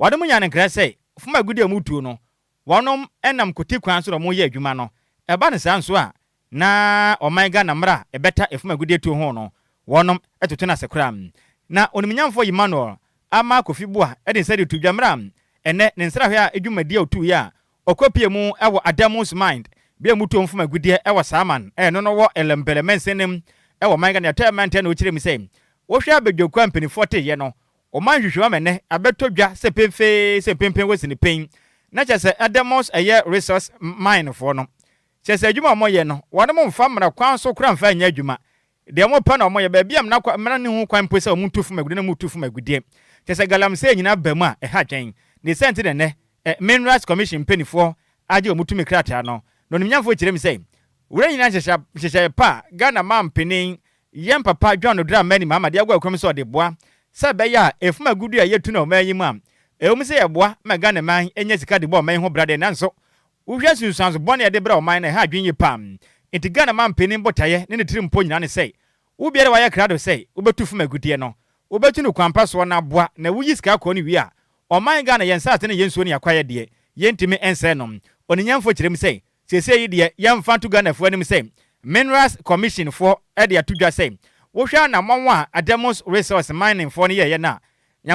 wɔnom nya ne nkra sɛ fom agudi a ɔmo tuo no, wɔnom ɛnam kote kwan so na ɔmo yɛ adwuma no. Ɛba ne saa nso a, na ɔman Ghana mmara a ɛbɛta efum agudie tuo ho no, wɔnom ɛtoto no ase koraa. Na onimnyamfoɔ Emmanuel Ama Kofi Boa ɛde nsa de to dwa mmara ɛnɛ ne nsrahwɛ a edwumadi a otuiɛ a ɔkɔpie mu ɛwɔ Adamus Mine bea mu tuo mfom agudeɛ ɛwɔ Saaman ɛno no wɔ Ellembelle mɛnsenem ɛwɔ ɔman Ghana yɛtɔ ɛmɛntɛ. Na ɔkyerɛ mu sɛ wohwɛ abadwakuo a mpanimfoɔ teyɛ no, ɔman nhwehwɛmu ama nnɛ abɛtɔ dwa sɛ pemfee sɛ mpempem wɔ sini pɛn na kyerɛ sɛ Adamus ɛyɛ resource mine foɔ no, kyerɛ sɛ adwuma a wɔyɛ no, wɔn mo mfa mmara kwan so kora mfa nyɛ adwuma. Deɛ wɔpɛ na wɔyɛ. Baabi a mmara ne ho kwan mpo sɛ wɔn tu fam agudeɛ na wɔn tu fam agudeɛ, kyerɛ sɛ galamsey nyinaa ba mu a ɛha dwɛn ne sɛnti. Ne nnɛ Minerals Commission mpanimfoɔ agye wɔn tumi krataa no, na onimnyamfoɔ kyerɛ mu sɛ wura nyinaa nhyehyɛ pa a Ghana maa mpanin yɛn papa John Dramani Mahama de agu akwam sɛ ɔde boa sɛ ɛbɛyɛ a efum agudeɛ a yɛtu no ɔman yi mu a ɛwɔ mu sɛ yɛboa ma Ghana man nya sika de bɔ ɔman yi ho bra deɛ, nanso wohwɛ nsunsuanso bɔne a yɛde brɛ ɔman no, ɛha adwene yie paa. Nti Ghana man panin botaeɛ ne ne tiri mpo nyinaa ne sɛ wo biara wayɛ krado sɛ wobɛtu fam agudeɛ no, wobɛtu no kwan pa soɔ na aboa na woyi sika kɔɔ no wie a, ɔman Ghana yɛn nsase ne yɛn nsuo ne yɛakwaeɛ deɛ, yɛntumi nsɛe no. Oninyamfoɔ kyerɛ mu sɛ seesei yi deɛ, yɛmfa nto Ghanafoɔ anim sɛ Minerals Commission foɔ de ato dwa sɛ wohwɛ anammɔn a Adamus Resource Mining foɔ no yɛɛyɛ no a,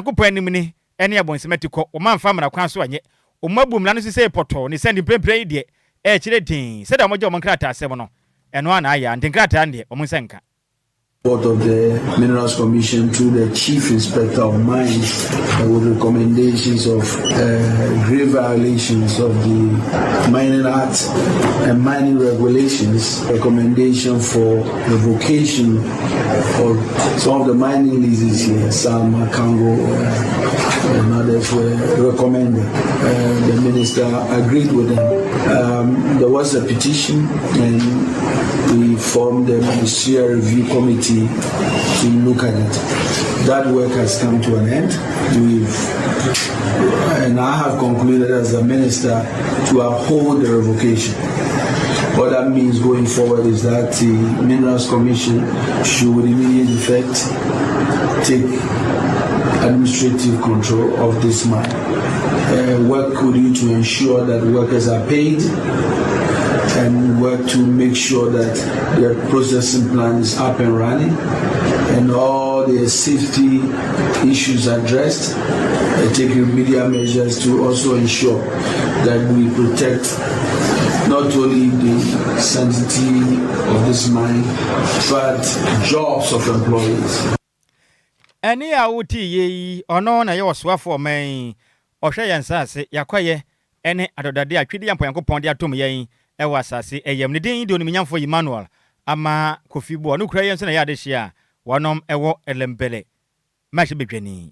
Nyankopɔn anim ni ne abɔnsɛm ati kɔ, wɔn amfa mmara kwan so anyɛ. Wɔn abu mmara no so sɛ pɔtɔɔ ne sɛ nti mprempren yi deɛ ɛkyerɛ din sɛdeɛ wɔgye wɔn nkrataa asɛm no, ɛno ara na ayɛ a nti nkrataa no deɛ wɔn nsa nka. Report of the Minerals Commission through the Chief Inspector of Mines with recommendations of grave violations of the Mining Act and mining regulations, recommendation for revocation of some of the mining leases here, Sama, Congo. and others were recommended. The minister agreed with them. There was a petition and we formed the ministerial review committee to look at it. That work has come to an end. We've and I have concluded as a minister to uphold the revocation. What that means going forward is that the Minerals Commission should, with immediate effect, take administrative control of this mine. Work with you to ensure that workers are paid and work to make sure that the processing plant is up and running and all the safety issues addressed. Take remedial measures to also ensure that we protect not only the sanctity of this mine, but jobs of employees. Ɛne a wotii yie yi, ɔno na ɛyɛ ɔsoafoɔ ɔman yi ɔhwɛ yɛn nsase yakɔyɛ ɛne adɔdade a twidi Nyankopɔn de atom yɛn ɛwɔ asase ɛyam. Ne din de Onimnyamfoɔ Emmanuel Ama Kofi Boɔ. No kura yɛn nso na ɛyɛ adehyeɛ a wɔnom ɛwɔ Ɛlɛmbɛlɛ mmarahyɛ badwani.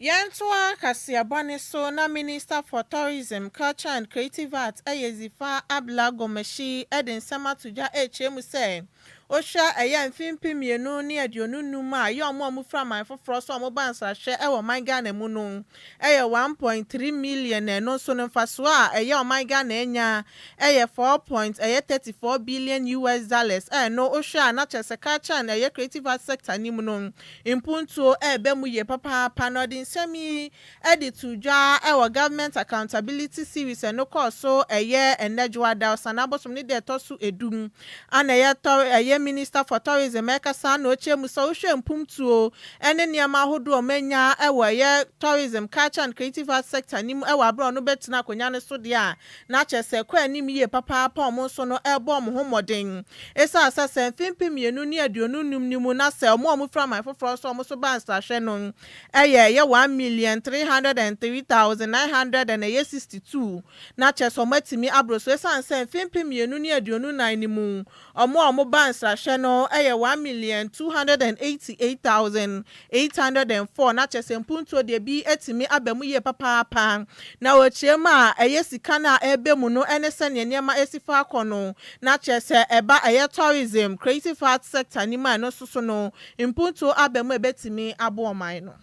Yɛntoa kaseɛbɔ ne so na Minister for Tourism, Culture and Creative Arts, ɛyɛ Dzifa Abla Gomashie, ɛde nsɛm ato dwa ɛrekyerɛ mu sɛ wohwɛ ɛyɛ mfe 2025 a ɛyɛ ɔmo a ɔmo fira aman foforɔ so a ɔmo ba nsrahwɛ ɛwɔ ɔman Ghana mu no ɛyɛ 1.3 million. Ɛno nso no, mfasoɔ a ɛyɛ ɔman Ghana anya ɛyɛ 4 point ɛyɛ 34 billion US dollars. Ɛno wohwɛ a, na kyerɛ sɛ culture and ɛyɛ creative arts sector ne mu no, mpuntuo ɛɛbɛ mu yie papaapa. Na ɔde nsɛm yi ɛde to dwa ɛwɔ Government Accountability Series ɛno kɔɔ so ɛyɛ ɛnɛ Dwoada, Ɔsana abosom ne deɛ ɛtɔ so 10. Ana ɛyɛ tɔ ɛyɛ Minister for Tourism ɛkasa na ɔkyerɛ mu sɛ wohwɛ mpumtuo ɛne nneɛma ahodoɔ a ɔmanya ɛwɔ ɛyɛ tourism, culture and creative arts sector ne mu ɛwɔ abere a ɔno bɛtena akonnwa no so deɛ a, na kyerɛ sɛ kɔ anim yie papaapa. Ɔmo nso no ɛrebɔ ɔmo ho mmɔden ɛsiane sɛ mfe 2025 ne mu na sɛ ɔmo a ɔmo fira aman foforɔ so ɔmo so ba nsrahwɛ no ɛyɛ 1,303,962, na kyerɛ sɛ ɔmo atumi aboro so, ɛsiane sɛ mfe 2024 ne mu ɔmo a ɔmo ba nsrahwɛ no ɛyɛ 1,288,804, na kyerɛ sɛ mpuntuo deɛ bi atumi aba mu yie papaapa. Na wɔkyerɛ mu a, ɛyɛ sika no a ɛreba mu no ɛne sɛnea nneɛma esi fa akɔ no, na kyerɛ sɛ ɛba ɛyɛ tourism, creative arts sector ne mu a, ɛno nso so no mpuntuo aba mu a ɛbɛtumi aboa ɔman no.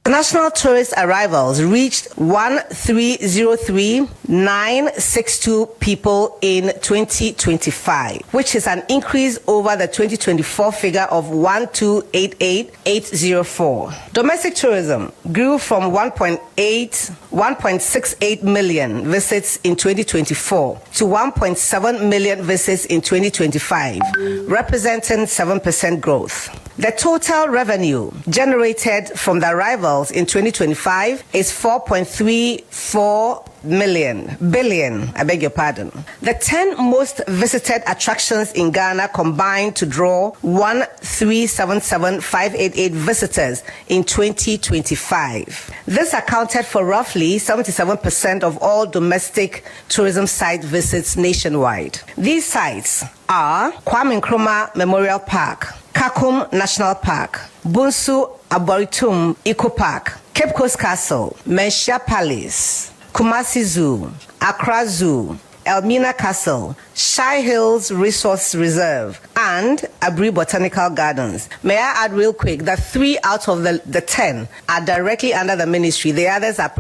National tourist arrivals reached 1,303,962 people in 2025, which is an increase over the 2024 figure of 1,288,804. Domestic tourism grew from 1.8 1.68 million visits in 2024 to 1.7 million visits in 2025, representing 7% growth. The total revenue generated from the arrivals in 2025 is 4.34 million, billion, I beg your pardon. The 10 most visited attractions in Ghana combined to draw 1377588 visitors in 2025. This accounted for roughly 77% of all domestic tourism site visits nationwide. These sites are Kwame Nkrumah Memorial Park, Kakum National Park, Bunsu Arboretum Eco Park, Cape Coast Castle, Manhyia Palace, Kumasi Zoo, Accra Zoo, Elmina Castle, Shai Hills Resource Reserve, and Aburi Botanical Gardens. May I add real quick that three out of the 10 are directly under the ministry. The others are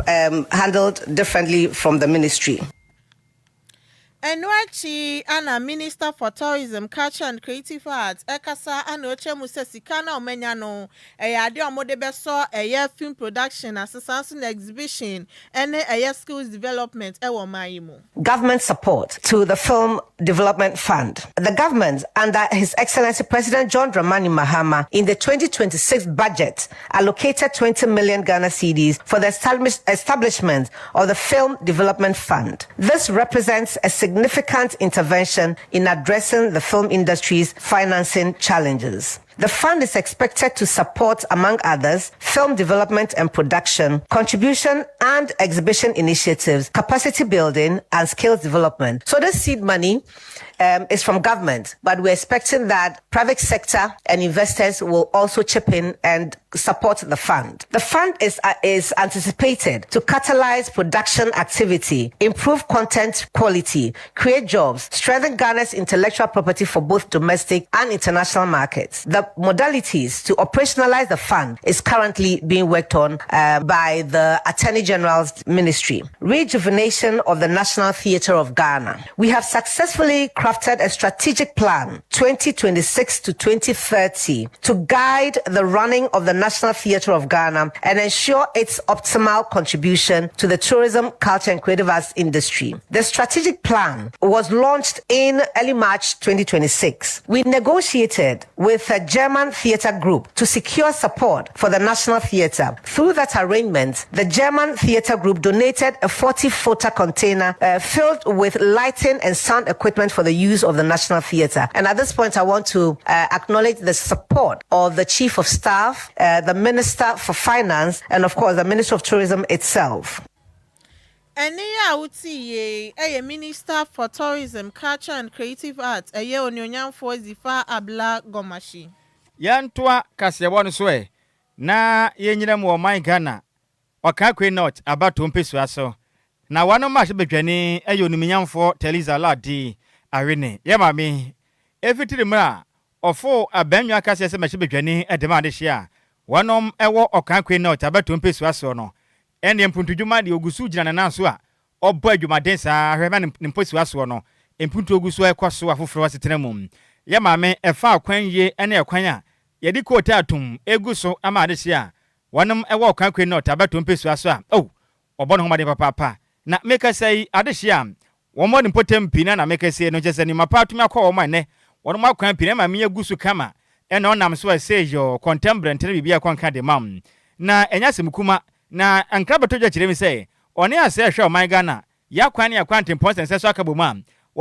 handled differently from the ministry. Ɛno akyi ana Minister for Tourism, Culture and Creative Arts ɛkasa ana ɔkyerɛ mu sɛ sika no a ɔmanya no ɛyɛ adeɛ a wɔde bɛsɔ ɛyɛ film production asesa nso na exhibition ɛne ɛyɛ skills development ɛwɔ ɔman yi mu. Government support to the Film Development Fund. The government, under His Excellency President John Dramani Mahama, in the 2026 budget, allocated 20 million Ghana cedis for the establishment of the Film Development Fund. This represents a significant intervention in addressing the film industry's financing challenges. The fund is expected to support, among others, film development and production, contribution and exhibition initiatives, capacity building, and skills development. So this seed money is from government, but we're expecting that private sector and investors will also chip in and support the fund. The fund is anticipated to catalyze production activity, improve content quality, create jobs, strengthen Ghana's intellectual property for both domestic and international markets. The modalities to operationalize the fund is currently being worked on by the Attorney General's Ministry. Rejuvenation of the National Theatre of Ghana. We have successfully crafted a strategic plan, 2026 to 2030, to guide the running of the National Theatre of Ghana and ensure its optimal contribution to the tourism, culture, and creative arts industry. The strategic plan was launched in early March 2026. We negotiated with a German theatre group to secure support for the National Theatre. Through that arrangement, the German theatre group donated a 40-footer container filled with lighting and sound equipment for the use of the National Theatre. And at this point, I want to acknowledge the support of the Chief of Staff, the Minister for Finance, and of course, the Minister of Tourism itself. Ɛne a wote yie ɛyɛ Minister for Tourism, Culture and Creative Arts, ɛyɛ Onuonyamfoɔ Dzifa Abla Gomashie. Yɛntoa kaseɛbɔ no so ɛ na yɛnyina mu wɔ ɔman Ghana Okaikwei North abatoɔ mpɛsua so na wɔn mmarahyɛ badwani ɛyɛ onimnyamfoɔ Theresa Lardi Awene. Yɛ maame efitiri mmerɛ a ɔfo abɛnwa kaseɛ sɛ mmarahyɛ badwani ɛde ma adehyɛ a wɔnom ɛwɔ Okaikwei North abatoɔ mpɛsua soɔ no, ɛnneɛ mpuntudwuma deɛ ogu so gyina ne nan so a ɔbɔ adwumaden saa hwɛ ma ne mpɔsua soɔ no mpuntuo gu so ɛkɔ so afoforɔ asetena mu. Yɛ maame ɛfa akwan yie ne ɛkwan a yɛde coal tar atum egu so ama adehyɛ a wɔnom ɛwɔ Okaikwei North abatoɔ mpɛsua so a oh ɔbɔ ne ho mmɔden papaapa. Na mekasa yi, adehyɛ a wɔn wɔ ne mpɔtam pii na mekasa yi no kyɛ sɛ nneɛma pa atumi akɔ wɔn a nnɛ wɔn akwan pii na maame egu so kama ɛna ɔnam so a ɛsɛ yɔ kɔntɛm brɛntɛn biribi a kɔnka de mam na ɛnyɛ asɛm kuma. Na nkra bɛtɔ dwa kyerɛ mi sɛ ɔne asɛ ɛhwɛ ɔman Ghana yɛakwan ne akwan tempɔn sɛnsɛ so aka bɔ mu a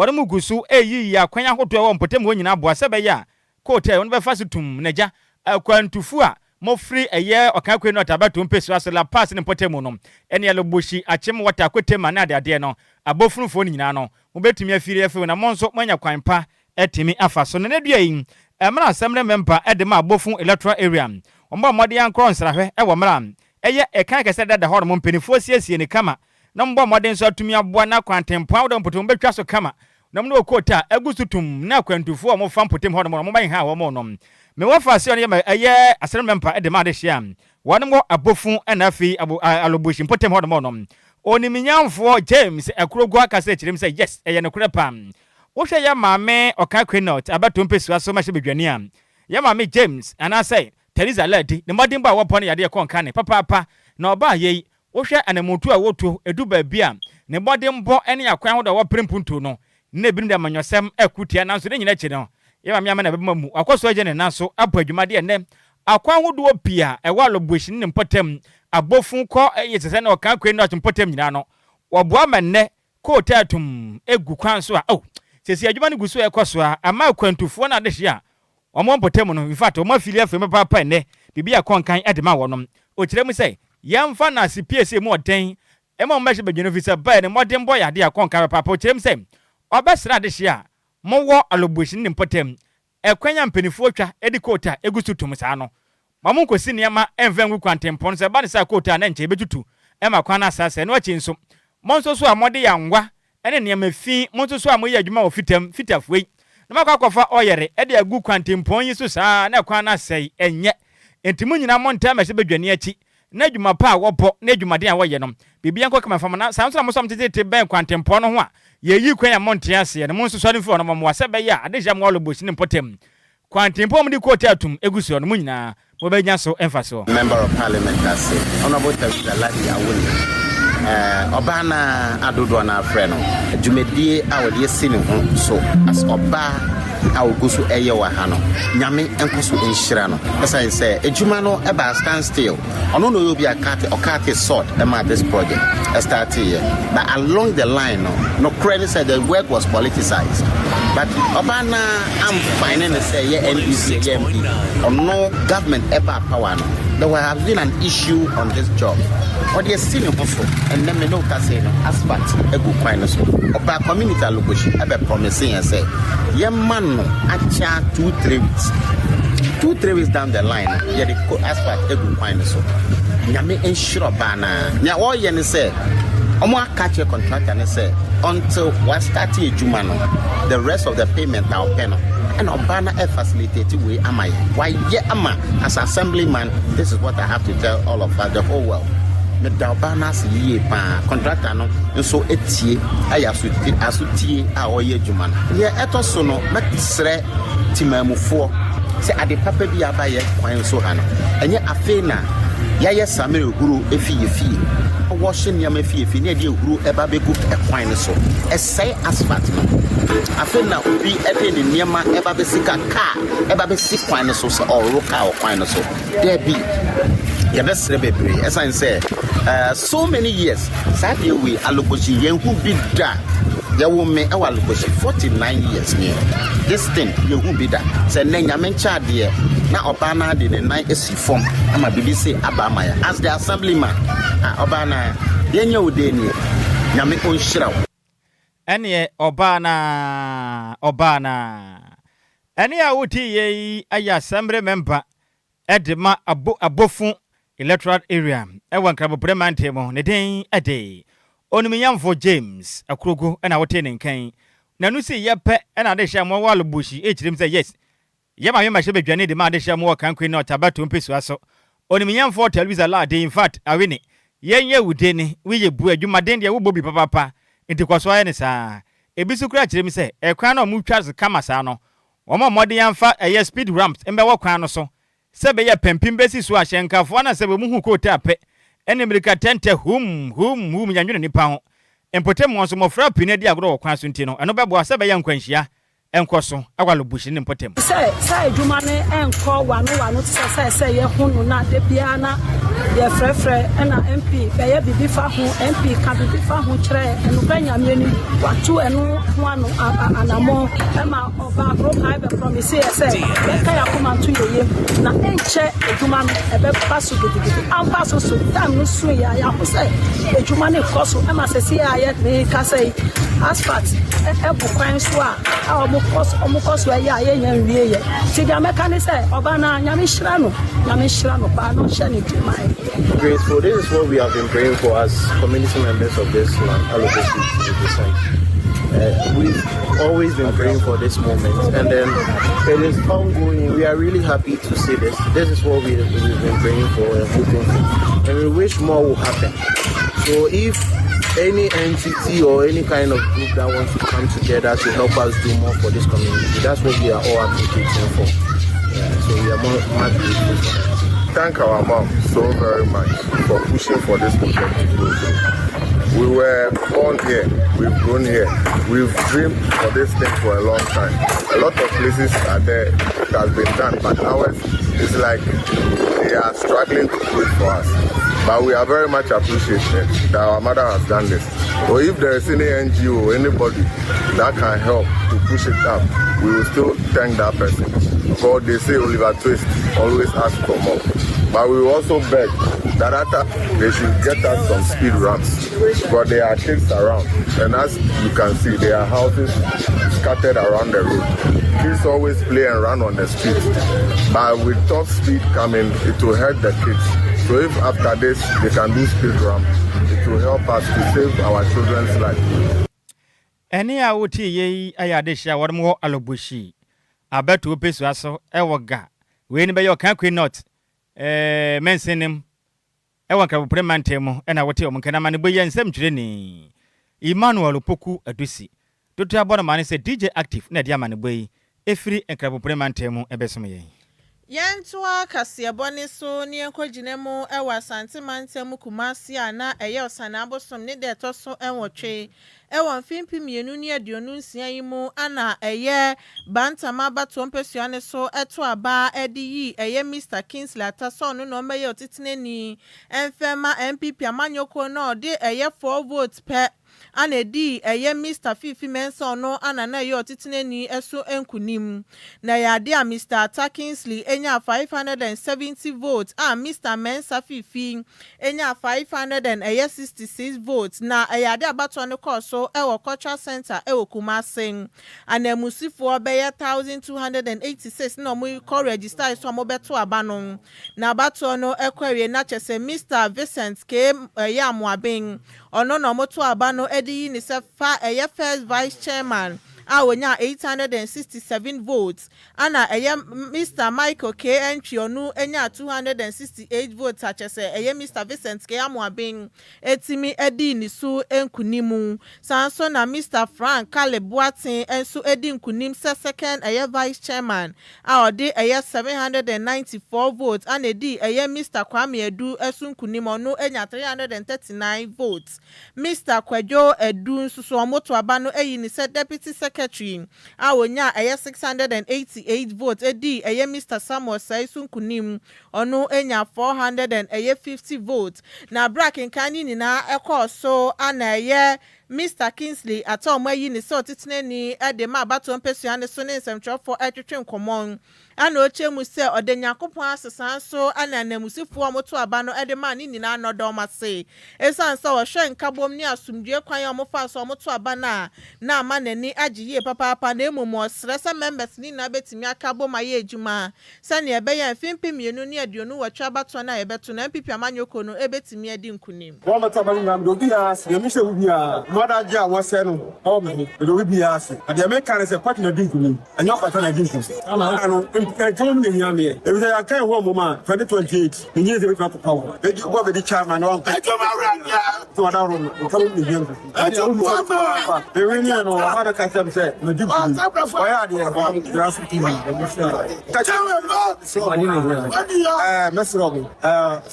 wɔn mu gu so ɛyiyi akwan ahodoɔ ɛwɔ mpɔtam hɔ nyinaa boa sɛ bɛyɛ a coal tar wɔn bɛfa so tum n'agya akwantufo a mofiri ɛyɛ Okaikwei North abatoɔ mpɛsua so, Lapaz ne mpɔtam no ɛne Alogboshie, Akyem Wɔta, Akotema ne adeadeɛ no abofunufoɔ no nyinaa no, mobɛtumi afiri afiri na mo nso moanya kwan pa atumi afa so. Na ne dua yi ɛmena assembly member ɛde ma Abofu electoral area, wɔn a mmɔden ankorɔ nsrahwɛ ɛwɔ mmerɛ ɛyɛ ɛkan kɛsɛ dada hɔ nom mpanimfoɔ siesie ne kama na mbɔ mmɔden nso atumi aboa na kwantempɔn ahodoɔ mpɔtam bɛtwa so kama na mo ne wɔ coal tar agu so tum na akwantufoɔ a wɔfa mpɔtam hɔ nom no wɔn ha wɔn nom. Mewɔ fa ase ɔno yɛ ɛyɛ assembly member ɛde ma adehyɛ a wɔn wɔ Abofu ɛna afei abo Alogboshie mpɔtam hɔ nom no, oniminyamfoɔ James Akurogo akasa akyerɛ mu sɛ yes, ɛyɛ nokorɛ pam. Wohwɛ yɛ maame Okaikwei North abatoɔ mpɛsua so mahyɛ badwani a yɛ maame James anaasɛ Theresa Lardi ne mmɔden bɔ a wɔbɔ no yadeɛ kɔ nka ne papaapa. Na ɔbaa yɛ yi, wohwɛ anamotu a wɔtu edu baabi a ne mmɔden bɔ ne akwan ahodoɔ a wɔpere mpuntuo no na ebinom de amanyɔsɛm ɛko tia, nanso ne nyinaa akyi no yɛ maame ama na bɛma mu akɔ so agye ne nan so abɔ adwumadeɛ. Nnɛ akwan ahodoɔ pii a ɛwɔ Alogboshie ne mpɔtam Abofu kɔ ɛyɛ sɛ na Okaikwei North mpɔtam nyinaa no, wɔboa ma nnɛ coal tar tum egu kwan so a oh sɛsi adwuma no gu so ɛkɔ so a ama akwantufoɔ no adehye a wɔn mpɔtam no, in fact, wɔn afili afiri mu papaapa. Nnɛ biribi a kɔnkan ɛde ma wɔn okyerɛ mu sɛ yɛmfa na ase piesie mu ɔden ɛma wɔn bɛhyɛ badwa no fi sɛ bɛɛ ne mmɔden bɔ yɛ adeɛ a kɔnkan papaapa. Okyerɛ mu sɛ ɔbɛsrɛ adehye a mowɔ Alogboshie ne mpɔtam ɛkwan a mpanimfoɔ twa ɛde coal tar egu so tum saa no ma mo nkɔsi nneɛma ɛmfa ngu kwantempɔn sɛ ɛba ne sɛ coal tar na nkyɛn bɛtutu ɛma kwan no asase. Ɛno akyi nso, mo nso so a mɔde yɛ angwa ɛne nneɛma fi, mo nso so a moyɛ adwuma wɔ fitam fitafoɔ yi na makɔ akɔfa ɔyɛre ɛde agu kwantempɔn yi so saa na kwan no asɛe, ɛnyɛ. Nti mo nyinaa mo ntaa mɛhyɛ badwani akyi na adwuma pa a wɔbɔ na adwumaden a wɔyɛ no biribi nkɔ kama fam. Na saa nso na mo nso tetete bɛn kwantempɔn no ho a yɛyi kwan a monte aseɛ no, mo nso sɔre mfiri hɔ no mɔmmoa sɛ bɛyɛ a adehyɛ mo Alogboshie ne mpɔtam kwantempɔn mu de coal tar atum egu soɔ no, mo nyinaa mobɛnya so mfa soɔ. Member of Parliament ase, Honourable Theresa Lardi Awuni, ɔbaa no adodoɔ no afrɛ no dwumadie a wɔde asi ne ho so as ɔbaa a ɔgu so ɛyɛ wɔ ha no, Nyame nkɔ so nhyira no, ɛsiane sɛ adwuma no ɛba stand still. Ɔno na ɔyɛ obi a ɔcut sod ɛma this project ɛstarteeɛ, but along the line no, nokorɛ ne sɛ the work was politicized, but ɔbaa no amfine ne sɛ ɛyɛ NDC, ɛyɛ MP. Ɔno government ɛba power no, there has been an issue on this job. Ɔde asi ne ho so. Ɛnnɛ me ne wo kasa yi no, asphalt agu kwan no so. Ɔbaa community Alokohyi bɛ promise yɛn sɛ yɛmma no akyɛ 2, 3 weeks. 2, 3 weeks down the line no, yɛde asphalt agu kwan no so. Nyame nhyira ɔbaa no a. Nea ɔreyɛ ne sɛ, ɔmo aka kyerɛ contractor ne sɛ until wastart adwuma no, the rest of the payment a ɔpɛ no, ɛna ɔbaa no ɛfacilitate wei ama yɛ. Wayɛ ama as assemblyman, this is what I have to tell all of us, the whole world. Meda ɔbaa no ase yie paa. Contractor no nso etie, ayɛ asotie a ɔyɛ adwuma no. Deɛ ɛtɔ so no, mɛsrɛ timamufoɔ sɛ ade papa bi aba yɛ kwan so ha no, ɛnyɛ afei na yɛayɛ samere ehuro efi yɛ fie, wɔhyɛ nneɛma fie fie ne yɛde ehuro ɛba bɛgu ɛkwan no so, ɛsɛe asphalt no. Afei na obi ɛde ne nneɛma ɛba bɛsi ka kaa ɛba bɛsi kwan no so sɛ ɔroro kaa wɔ kwan no so. Dɛbi, yɛbɛsrɛ bebree, ɛsan sɛ so many years saa deɛ wei Alogboshie yɛn ho bi da. Yɛwɔ me ɛwɔ Alogboshie 49 years nie, this thing yɛn ho bi da. Sɛ nnɛ Nyame nkyɛn adeɛ na ɔbaa no de ne nan asi fam ama biribi se aba ama yɛ as the assemblyman a ɔbaa no yɛnyɛ wo den nie. Nyame ɔnhyira wo. Ɛneɛ ɔbaa na ɔbaa na ɛne a wotie yɛ yi ayɛ assembly member ɛde ma abo Abofu electoral area ɛwɔ Nkramoprɛ mantam mu. Ne din ɛde Onimnyamfo James Akurogo, ɛna wote ne nkan n'ano si yɛ pɛ, ɛna ade hyɛ mo wɔ Alobohyi ɛkyerɛm sɛ yes, yɛ maame ma hyɛ badwane de ma ade hyɛ mo wɔ Kankwe ne ɔtabato mpesua so. Onimnyamfo Televisa Laade, in fact, awene yɛnyɛ wude ne woyɛ bu adwumaden deɛ wobɔ bi papapa, nti kɔ so ayɛ ne saa. Ebi so kura kyerɛ mu sɛ ɛkwan no a ɔmo twa so kama saa no, wɔn a mmɔden amfa ɛyɛ speed ramps mbɛwɔ kwan no so sɛ bɛyɛ pɛmpem bɛsi so a hyɛnkafoɔ na sɛ wɔn hu koote apɛ ɛne mmirika tɛntɛ hum hum hum yɛnwene nipa ho mpɔtam wɔn so mmɔfra pii no adi agorɔ wɔ kwan so, nti no ɛno bɛboa sɛ bɛyɛ nkwanhyia ɛnkɔ so ɛwɔ Alobuhyi ne mpɔtam. Sɛ adwuma no ɛnkɔ wano wano te sɛ yɛho no na de biara na yɛfrɛfrɛ, ɛna MP bɛyɛ biribi fa ho, MP ka biribi fa ho kyerɛ. Ɛnokorɛ Nyame anim, wato ɛno ho ano anammɔ ɛma ɔbaa kurom ha ɛbɛ promise yɛ sɛ yɛka yɛ akoma nto yɛyɛ na ɛnkyɛ adwuma no ɛbɛba so gidigidi. Ampa so time no so yɛ a yɛaho sɛ adwuma no kɔ so ɛma sɛ si a yɛ meka sɛ asphalt ɛbu kwan so a ɔmo kɔ so ɛyɛ a yɛnya nwie yɛ. Nti deɛ mɛka ne sɛ ɔba no Nyame hyira no, Nyame hyira no paa na ɔhyɛ ne dwuma yɛ. Grateful. This is what we have been praying for as community members of this land, Alobosi to be precise. We've always been praying for this moment, and then it is ongoing. We are really happy to see this. This is what we've been praying for and hoping for, and we wish more will happen. So if any entity or any kind of group that wants to come together to help us do more for this community, that's what we are all advocating for. Yeah, so we are more, much grateful for that. Thank our mom so very much for pushing for this project to go through. We were born here, we've grown here, we've dreamed for this thing for a long time. A lot of places are there, it has been done, but ours is like they are struggling to do it for us. But we are very much appreciated that our mother has done this. So if there is any NGO, anybody that can help to push it up, we will still thank that person. Because they say Oliver Twist always ask for more. But we will also beg that after they should get us some speed ramps. But there are kids around. And as you can see, there are houses scattered around the road. Kids always play and run on the street. But with top speed coming, it will hurt the kids. So if after this they can do speed ramp, it will help us to save our children's life. Ɛne a wotie yɛ yi ayɛ adehyɛ a wɔde wɔ Alobohyi abɛto pesua so ɛwɔ ga wei no bɛyɛ Ɔkankwe North mɛnsenem ɛwɔ Nkrabopore mantam mu, ɛna wote ɔmo nkɛnama no bɛyɛ nsɛmtwerɛni Emmanuel Poku Adusi dodo abɔ no ma ne sɛ DJ Active na ɛde ama ne bɔ yi ɛfiri Nkrabopore mantam mu ɛbɛsom yɛn. Yɛntoa kaseɛbɔ ne so ne yɛnkɔgyina mu wɔ Asante mantam Kumase a na ɛyɛ Ɔsane abosom ne deɛ ɛtɔ so 8 ɛwɔ mfe 2026 yi mu ana ɛyɛ Bantama abatoɔ mpasua ne so ɛto aba ɛde yi ɛyɛ Mr Kingsley Ata sɛ ɔno na ɔmmɛyɛ ɔtetenani ɛmfɛma NPP amanyɔkuo no a ɔde ɛyɛ four votes pɛ. Ana edii ɛyɛ Mister Fiifi Mensah ɔno ana na ɛyɛ ɔtitenani so nkunim. Na ɛyɛ adeɛ a Mister Atta Kingsley nyaa 570 votes a Mister Mensah Fiifi nyaa 500 and ɛyɛ 66 votes. Na ɛyɛ adeɛ a abatoɔ no kɔɔ so wɔ Cultural Centre wɔ Kumase. Ananmusifoɔ bɛyɛ 1,286 na wɔkɔ registae sɛ wɔbɛto aba no. Na abatoɔ no kɔ awie na kyerɛ sɛ Mister Vincent K. Ɛyɛ Amoaben, ɔno na wɔto aba no de yi no sɛ fa ɛyɛ First Vice Chairman a ɔnyaa 867 votes, ɛna ɛyɛ Mister Michael K. Antwi ɔno nyaa 268 votes a kyerɛ sɛ ɛyɛ Mister Vincent K. Amoaben tumi dii ne so nkunim. Saa nso na Mister Frank Caleb Boateng nso di nkunim sɛ Second ɛyɛ Vice Chairman a ɔde ɛyɛ 794 votes na edii ɛyɛ Mister Kwame Adu so nkunim, ɔno nya 339 votes. Mister Kwadwo Adu nso so wɔto aba no ayi no sɛ Deputy Secretary a onyaa ɛyɛ 688 votes dii ɛyɛ Mister Samuel Sɛe so nkunim, ɔno nya 400 and ɛyɛ 50 votes. Na bere a akenkan no nyinaa kɔɔ so na ɛyɛ Mister Kingsley Atta a wɔayi no sɛ ɔtitenani de ma abatoɔ mpasua no so ne nsɛmtwerɛfoɔ retwetwe nkɔmmɔ na ɔkyerɛ mu sɛ ɔda Nyankopɔn ase saa nso na ananmusifoɔ a wɔto aba no de maa ne nyinaa no ɔda wɔn ase esiane sɛ ɔhwɛ nkabom ne asomdwoeɛ kwan a wɔfaa so a wɔto aba no a na ama n'ani agye yie papaapa na mmom ɔsrɛ sɛ members no nyinaa bɛtumi aka abom ayɛ adwuma sɛnea ɛbɛyɛ a mfe 2028 abatoɔ no a yɛbɛto no NPP amanyɔkuo no bɛtumi adi nkunim. Wɔn a wɔte aba no nyinaa, mede obiara ase. Deɛ mehyɛ wo biara, m'adagyeɛ a wɔasɛe no wɔ me ho, mede obi biara ase. Na deɛ meka ne sɛ, party na adi nkunim, ɛnyɛ ɔkwata na adi nkunim. Ama no, nka mu na ehia meɛ. Efisɛ yɛanka yɛn ho ammom a, 2028, menyini sɛ ebetumi akɔpa wo. Enti wobɔ bedi chairman na wankɔ. Nti wadaworo no, nka mu na ehia me. Enti wo fa, mewiniɛ no, waba abɛka kyerɛ me sɛ madi nkunim. Wayɛ adeɛ, gyina so tumi, Mɛsrɛ mo,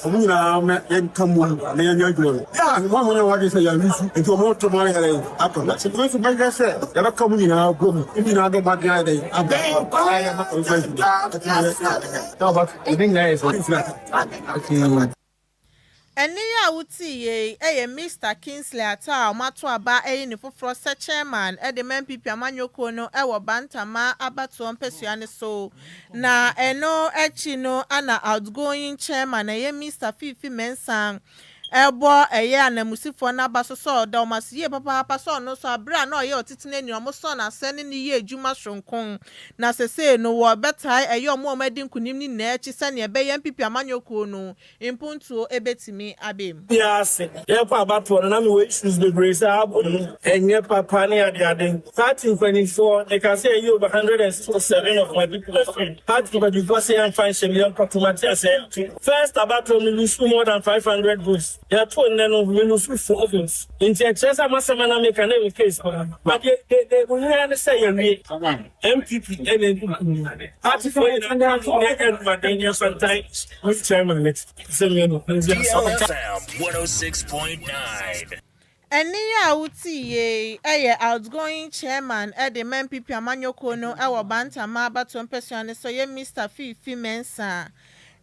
ɔmo nyinaa mɛ yɛnka mu na yɛnyɛ adwuma no. Mo a monyɛ mo adwene sɛ yɛn nsu nti ɔmo to mo ayɛ dɛn atɔ. Nti nso mɛhwɛ sɛ yɛbɛka mo nyinaa bɔ mu, mo nyinaa de mo adwene ayɛ dɛn aba na yɛma ɔmo adwuma. Ɛnne yi a wotee yei yɛ Mister Kingsley Atta a wɔato aba ayi no foforɔ sɛ Chairman de ma NPP amanyɔkuo no wɔ Bantama abatoɔ mpasua no so. Na ɛno akyi no na outgoing Chairman ɛyɛ Mister Fiifi Mensah rebɔ ɛyɛ ananmusifoɔ no aba so sɛ ɔda wɔn ase yie papaapa sɛ ɔno nso aberɛ a na ɔyɛ ɔtitenani no wɔsɔɔ n'asɛ ne no yɛɛ adwuma soronko na sesei no wɔbɛtae ɛyɛ wɔn a wɔadi nkunim no nyinaa akyi sɛdeɛ ɛbɛyɛ NPP amanyɔkuo no mpuntuo bɛtumi aba mu. Biara ase. Yɛrekɔ abatoɔ no na mewɔ issues bebree sɛ album no ɛnyɛ papa ne adeade. Party mpaninfoɔ, meka sɛ yɛyi over 167 of my people afiri party mpaninfoɔ sɛ yɛmfa nhyɛ mu yɛnkɔto mate aseɛ yɛnto. First abatoɔ me lose more than 500 votes, yɛtoo nnɛ no me lose 4 votes. Nti ɛkyerɛ sɛ m'asɛm a na meka no ɛyɛ case paa. But deɛ deɛ ohia ne sɛ yɛwie. NPP na edi nkunim. Party foɔ nyinaa ka ho na yɛnyɛ adwumaden na yɛmfa ntan ne chairman no sɛ mmea no nsi asɔre. DLFM 106.9. Ɛnne yi a wote yei yɛ outgoing chairman de ma NPP amanyɔkuo no wɔ Bantama abatoɔ mpasua no so yɛ Mister Fiifi Mensah.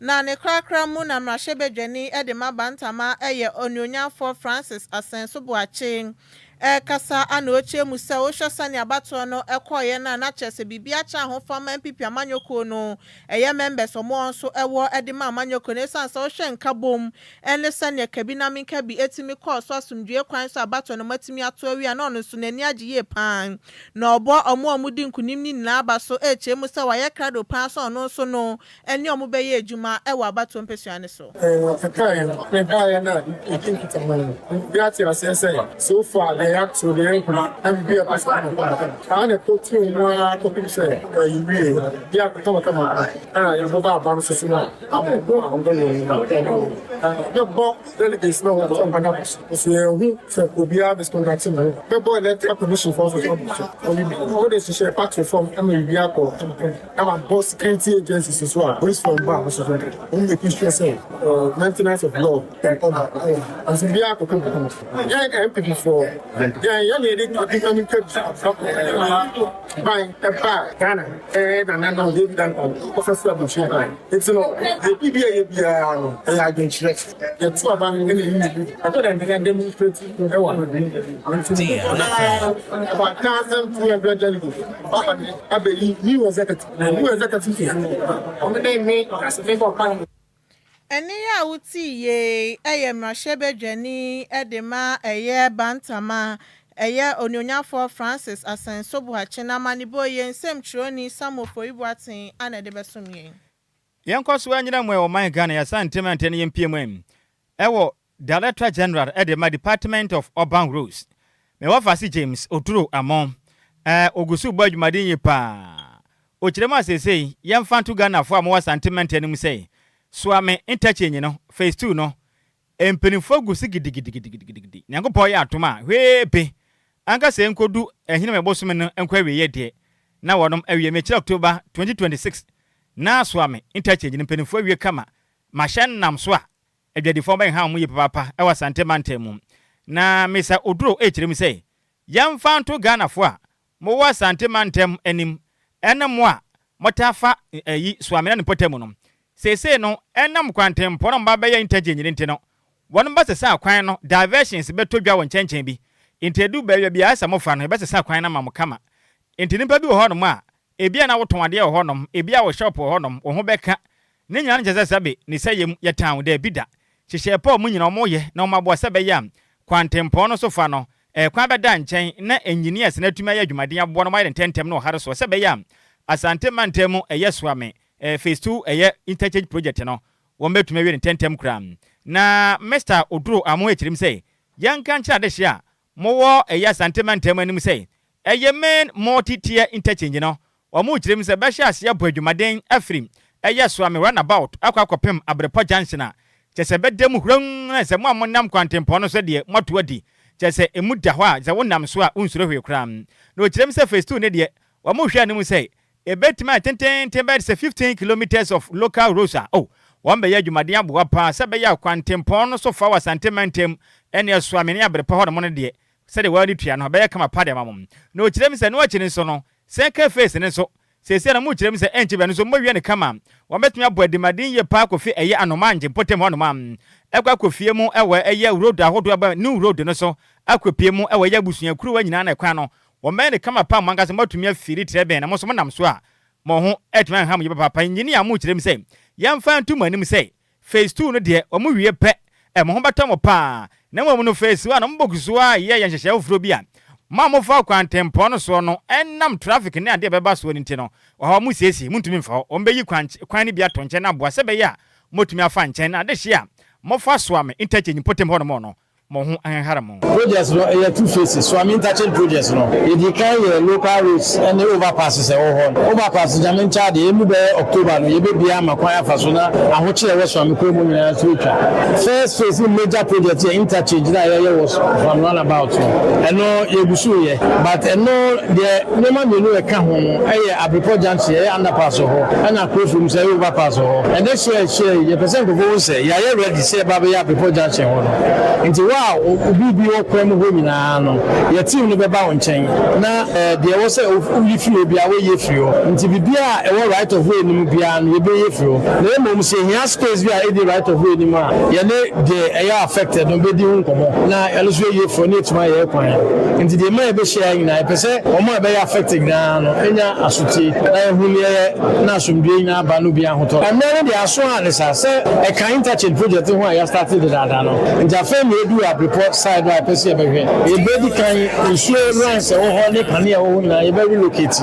Na ne korakora mu na mmarahyɛbadwani de ma Bantama yɛ Onuonyamfoɔ Francis Asɛnso Boakye Ɛrekasa a na ɔkyerɛ mu sɛ wohwɛ sɛnea abatoɔ no kɔeɛ no a na kyerɛ sɛ biribi akyɛ ahofama NPP amanyɔkuo no ɛyɛ members wɔn wɔn nso wɔ de ma amanyɔkuo no ɛsiane sɛ wohwɛ nkabom ne sɛnea kabi na menka bi tumi kɔɔ so asomdwoeɛ kwan so abatoɔ no wɔatumi ato awie a na ɔno nso n'ani agye yie pa ara na ɔbɔ wɔn a wɔdi nkunim no nyinaa aba so rekyerɛ mu sɛ wayɛ krado pa ara sɛ ɔno nso no ne wɔn bɛyɛ adwuma wɔ abatoɔ mpasua no so. Ɛkaeɛ no, mebaeɛ no a yɛdi nkitaho no, obiara te aseɛ sɛ so far deɛ yɛato deɛ yɛnkɔ na biribi a ɛkɔ so no kɔ. Saa na ɛkɔtoo mu ara kɔpem sɛ yɛwie de akɔ kamakama na yɛbɛba aba no so so no a, bɛbɔ delegates no wɔ ɔmpa no so. Nso yɛnhu sɛ obiara misconduct ne ho. Bɛbɔ electoral commission foɔ nso so abɔ so. Wode hyehyɛ party fam ma biribi akɔ kamakama. Na mabɔ security agencies nso a police foɔ ba nso so wɔn make sure sɛ maintenance of law and order ɛwɔ nso biara kɔ kama kama. Yɛn NPP foɔ Yɛn yɛn na yɛde ɔdi anim ka bi ban ɛba Ghana ɛyɛ nana na ɔde dan ɔfɛ so abusua ban nti no yɛ biribi a yɛ biara no ɛyɛ adwenkyerɛ yɛto aba no ɛna ɛyi bi ɛtɔ dɛ nana demonstrate ɛwɔ ha nti about 1,200 delegates abɛyi new executive new executive ɔmo ne me asɛmɛ bɔ ɔpan. Ɛnne yi a wotii yei yɛ mmarahyɛbadwani de ma ɛyɛ Bantama, ɛyɛ Onuonyafoɔ Francis Asɛnso Boakye n'amanebɔ yi, yɛn nsɛmtwerɛni Samuel Ofori Boateng na ɛde bɛsom yɛn. Yɛnkɔ so anyina mu ɛ ɔman Ghana yɛasan ntem ɛntɛ ne yɛmpie mu ɛ ɛwɔ Director General de ma Department of Urban Roads, me wɔfase James Oduro Amoh ɛ ɔgu so rebɔ adwumaden yie paa. Ɔkyerɛ mu a seesei yɛmfa nto Ghanafoɔ a mowɔ Asante mantam no mu sɛ Suame Interchange no Phase 2 no mpaninfoɔ gu so gidigidigidigidi. Nyankopɔn yɛ adom a hwee pe anka sɛ ɛnkɔdu Ahinime bosome no nkɔ awieɛ deɛ na wɔnom awie. Mekyerɛ October 2026 na Suame Interchange no mpaninfoɔ awie kama ma hyɛn nam so a Adwadifoɔ bɛnha wɔn yie papaapa wɔ Asante mantam mu. Na Mesa Oduro rekyerɛ mu sɛ, Yɛmfa nto Ghanafoɔ a mowɔ Asante mantam anim ne mo a motaa fa ayi Suamena ne mpɔtam no. Seesei no, ɛnam kwantempɔn a wɔba abɛyɛ interchange no nti no, wɔn bɛsesa kwan no, diversions bɛtɔ dwa wɔ nkyɛnkyɛn bi. Nti ɛdu baabi a ɛsɛ sɛ mofa no, yɛbɛsesa kwan no ama mo kama. Nti nnipa bi wɔ hɔnom a, Ebia na wotɔn adeɛ wɔ hɔnom, ebia wo shop wɔ hɔnom, wo ho bɛka. Ne nyinaa no nkyerɛ sɛ sɛbe ne sɛ yam yɛ tan wo, daabi da. Nhyehyɛɛ pa a wɔn nyinaa wɔyɛ na wɔaboa sɛ ɛbɛyɛ a kwantempɔn no so fa no, kwan bɛda nkyɛn na engineers no atumi ayɛ adwumaden aboa na wɔayɛ no ntɛmntɛm ne ɔhare soɔ sɛ ɛbɛyɛ a Asante mantam mu ɛyɛ Suame Phase 2 ɛyɛ interchange project no wɔbɛtumi awie no ntɛmntɛm koraa. Na Mister Oduro Amoh kyerɛ mu sɛ yɛnka nkyerɛ adehyeɛ a mowɔ ɛyɛ Asante mantam anim sɛ Ɛyɛ main multi tier interchange no, wɔn kyerɛ mu sɛ bɛhyɛ aseɛ abɔ adwumaden afiri ɛyɛ Suame runabout akɔ akɔpem Abrepɔ junction a kyerɛ sɛ bɛda mu hurɛnn na sɛ mo a monam kwantempɔn no so deɛ moato adi kyerɛ sɛ ɛmu da hɔ a sɛ wonam so a wonsuro hwee koraa. Na wɔkyerɛ mu sɛ phase 2 no deɛ wɔn hwɛ anim sɛ ɛbɛtumi ayɛ tenteenten bɛyɛ te sɛ 15 kilometres of local roads a oh wɔn bɛyɛ adwumaden aboa paa sɛ ɛbɛyɛ a kwantempɔn no so fa wɔ Asante mantam ɛne Suame ne Abrepɔ hɔnom no deɛ Sɛdeɛ wɔn ani tua no, ɛbɛyɛ kama pa de ama mo. Na ɔkyerɛ mu sɛ, ɛno akyi no nso no, Sɛnka Face no nso, seesei no mokyerɛ mu sɛ ɛnkyɛ biara no nso mobɛwia no kama. Wɔbɛtumi abɔ adimaden yie paa akɔfi ɛyɛ Anomangye mpɔtam hɔnom a, ɛkɔ akɔfie mu wɔ ɛyɛ road ahodoɔ ɛba New Road no so akɔpie mu wɔ ɛyɛ abusua kuruwa nyinaa na ɛkwan no, wɔbɛyɛ no kama paa mo ankasa moatumi afiri trɛbɛn na mo nso monam so a mo ho atumi anha mo yie papaapa. Engineer mokyerɛ mu sɛ, yɛmfa nto mo anim sɛ, Phase 2 no deɛ wɔn wie pɛ ɛ, mo ho bɛtɔ mo paa. Na mmom no phase 1 no mobɔ gu so ara yɛ yɛ nhyehyɛe foforɔ bi a mo a mofa kwantempɔn no soɔ no ɛnam traffic ne adeɛ a ɛbɛba soɔ no nti no ɔhaw mo siesie montumi mfa hɔ. Wɔbɛyi kwan kwan no bi ato nkyɛn na aboa sɛ ɛbɛyɛ a motumi afa nkyɛn na adehyeɛ a mofa Soame interchange mpɔtam hɔnom no mo ho nhare mo. Project no ɛyɛ two phases, Suame interchange project no yɛdii kan yɛɛ local roads ne overpasses ɛwɔ hɔ no. Overpass Nyame nkyɛ adeɛ ɛmu bɛyɛ October no yɛbɛbue ama kwan afa so na ahokyerɛ ɛwɔ Suame kwan mu nyinaa nso atwa. First phase ne major project yɛ interchange no a yɛyɛ wɔ Suame runabout no, ɛno yɛgu so reyɛ but ɛno deɛ nneɛma mmienu a ɛka ho no ɛyɛ Abrepɔ junction yɛyɛ underpass wɔ hɔ ɛna Kurofo nso yɛyɛ overpass wɔ hɔ. Ɛnɛ hyia a yɛhyia yi yɛpɛ sɛ nkurɔfoɔ hu sɛ yɛayɛ ready sɛ yɛba abɛyɛ Abrepɔ junction hɔ no. Nti wo a wo biribi wɔ kwan mu hɔ nyinaa no, yɛ team no bɛba wo nkyɛn na deɛ ɛwɔ sɛ woyi firi hɔ biara woayi afiri hɔ. Nti biribiara a ɛwɔ right of way no mu biara no yɛbɛyi afiri hɔ. Na mmom sɛ yɛhia space bi a ɛnni right of way no mu a, yɛne deɛ ɛyɛ affected no bɛdi ho nkɔmmɔ na ɛno nso yɛayi afiri hɔ na yɛatumi ayɛ kwan no. Nti deɛ ɛma yɛbɛhyia ha nyinaa, yɛpɛ sɛ wɔn a ɛbɛyɛ affected nyinaa no nya asotie na yɛhu deɛ ɛyɛ na asomdwoeɛ nyinaa aba na obiara ho tɔ no. Mmerɛ no deɛ aso ara ne saa sɛ ɛka interchange project ho a yɛastarte dedaada no nti afei na yɛduu Abrepɔ side hɔ a yɛpɛ sɛ yɛbɛhwɛ. Yɛbɛdi kan nsuo lines a ɛwɔ hɔ ne kanea a ɛwɔ hɔ nyinaa yɛbɛ relocate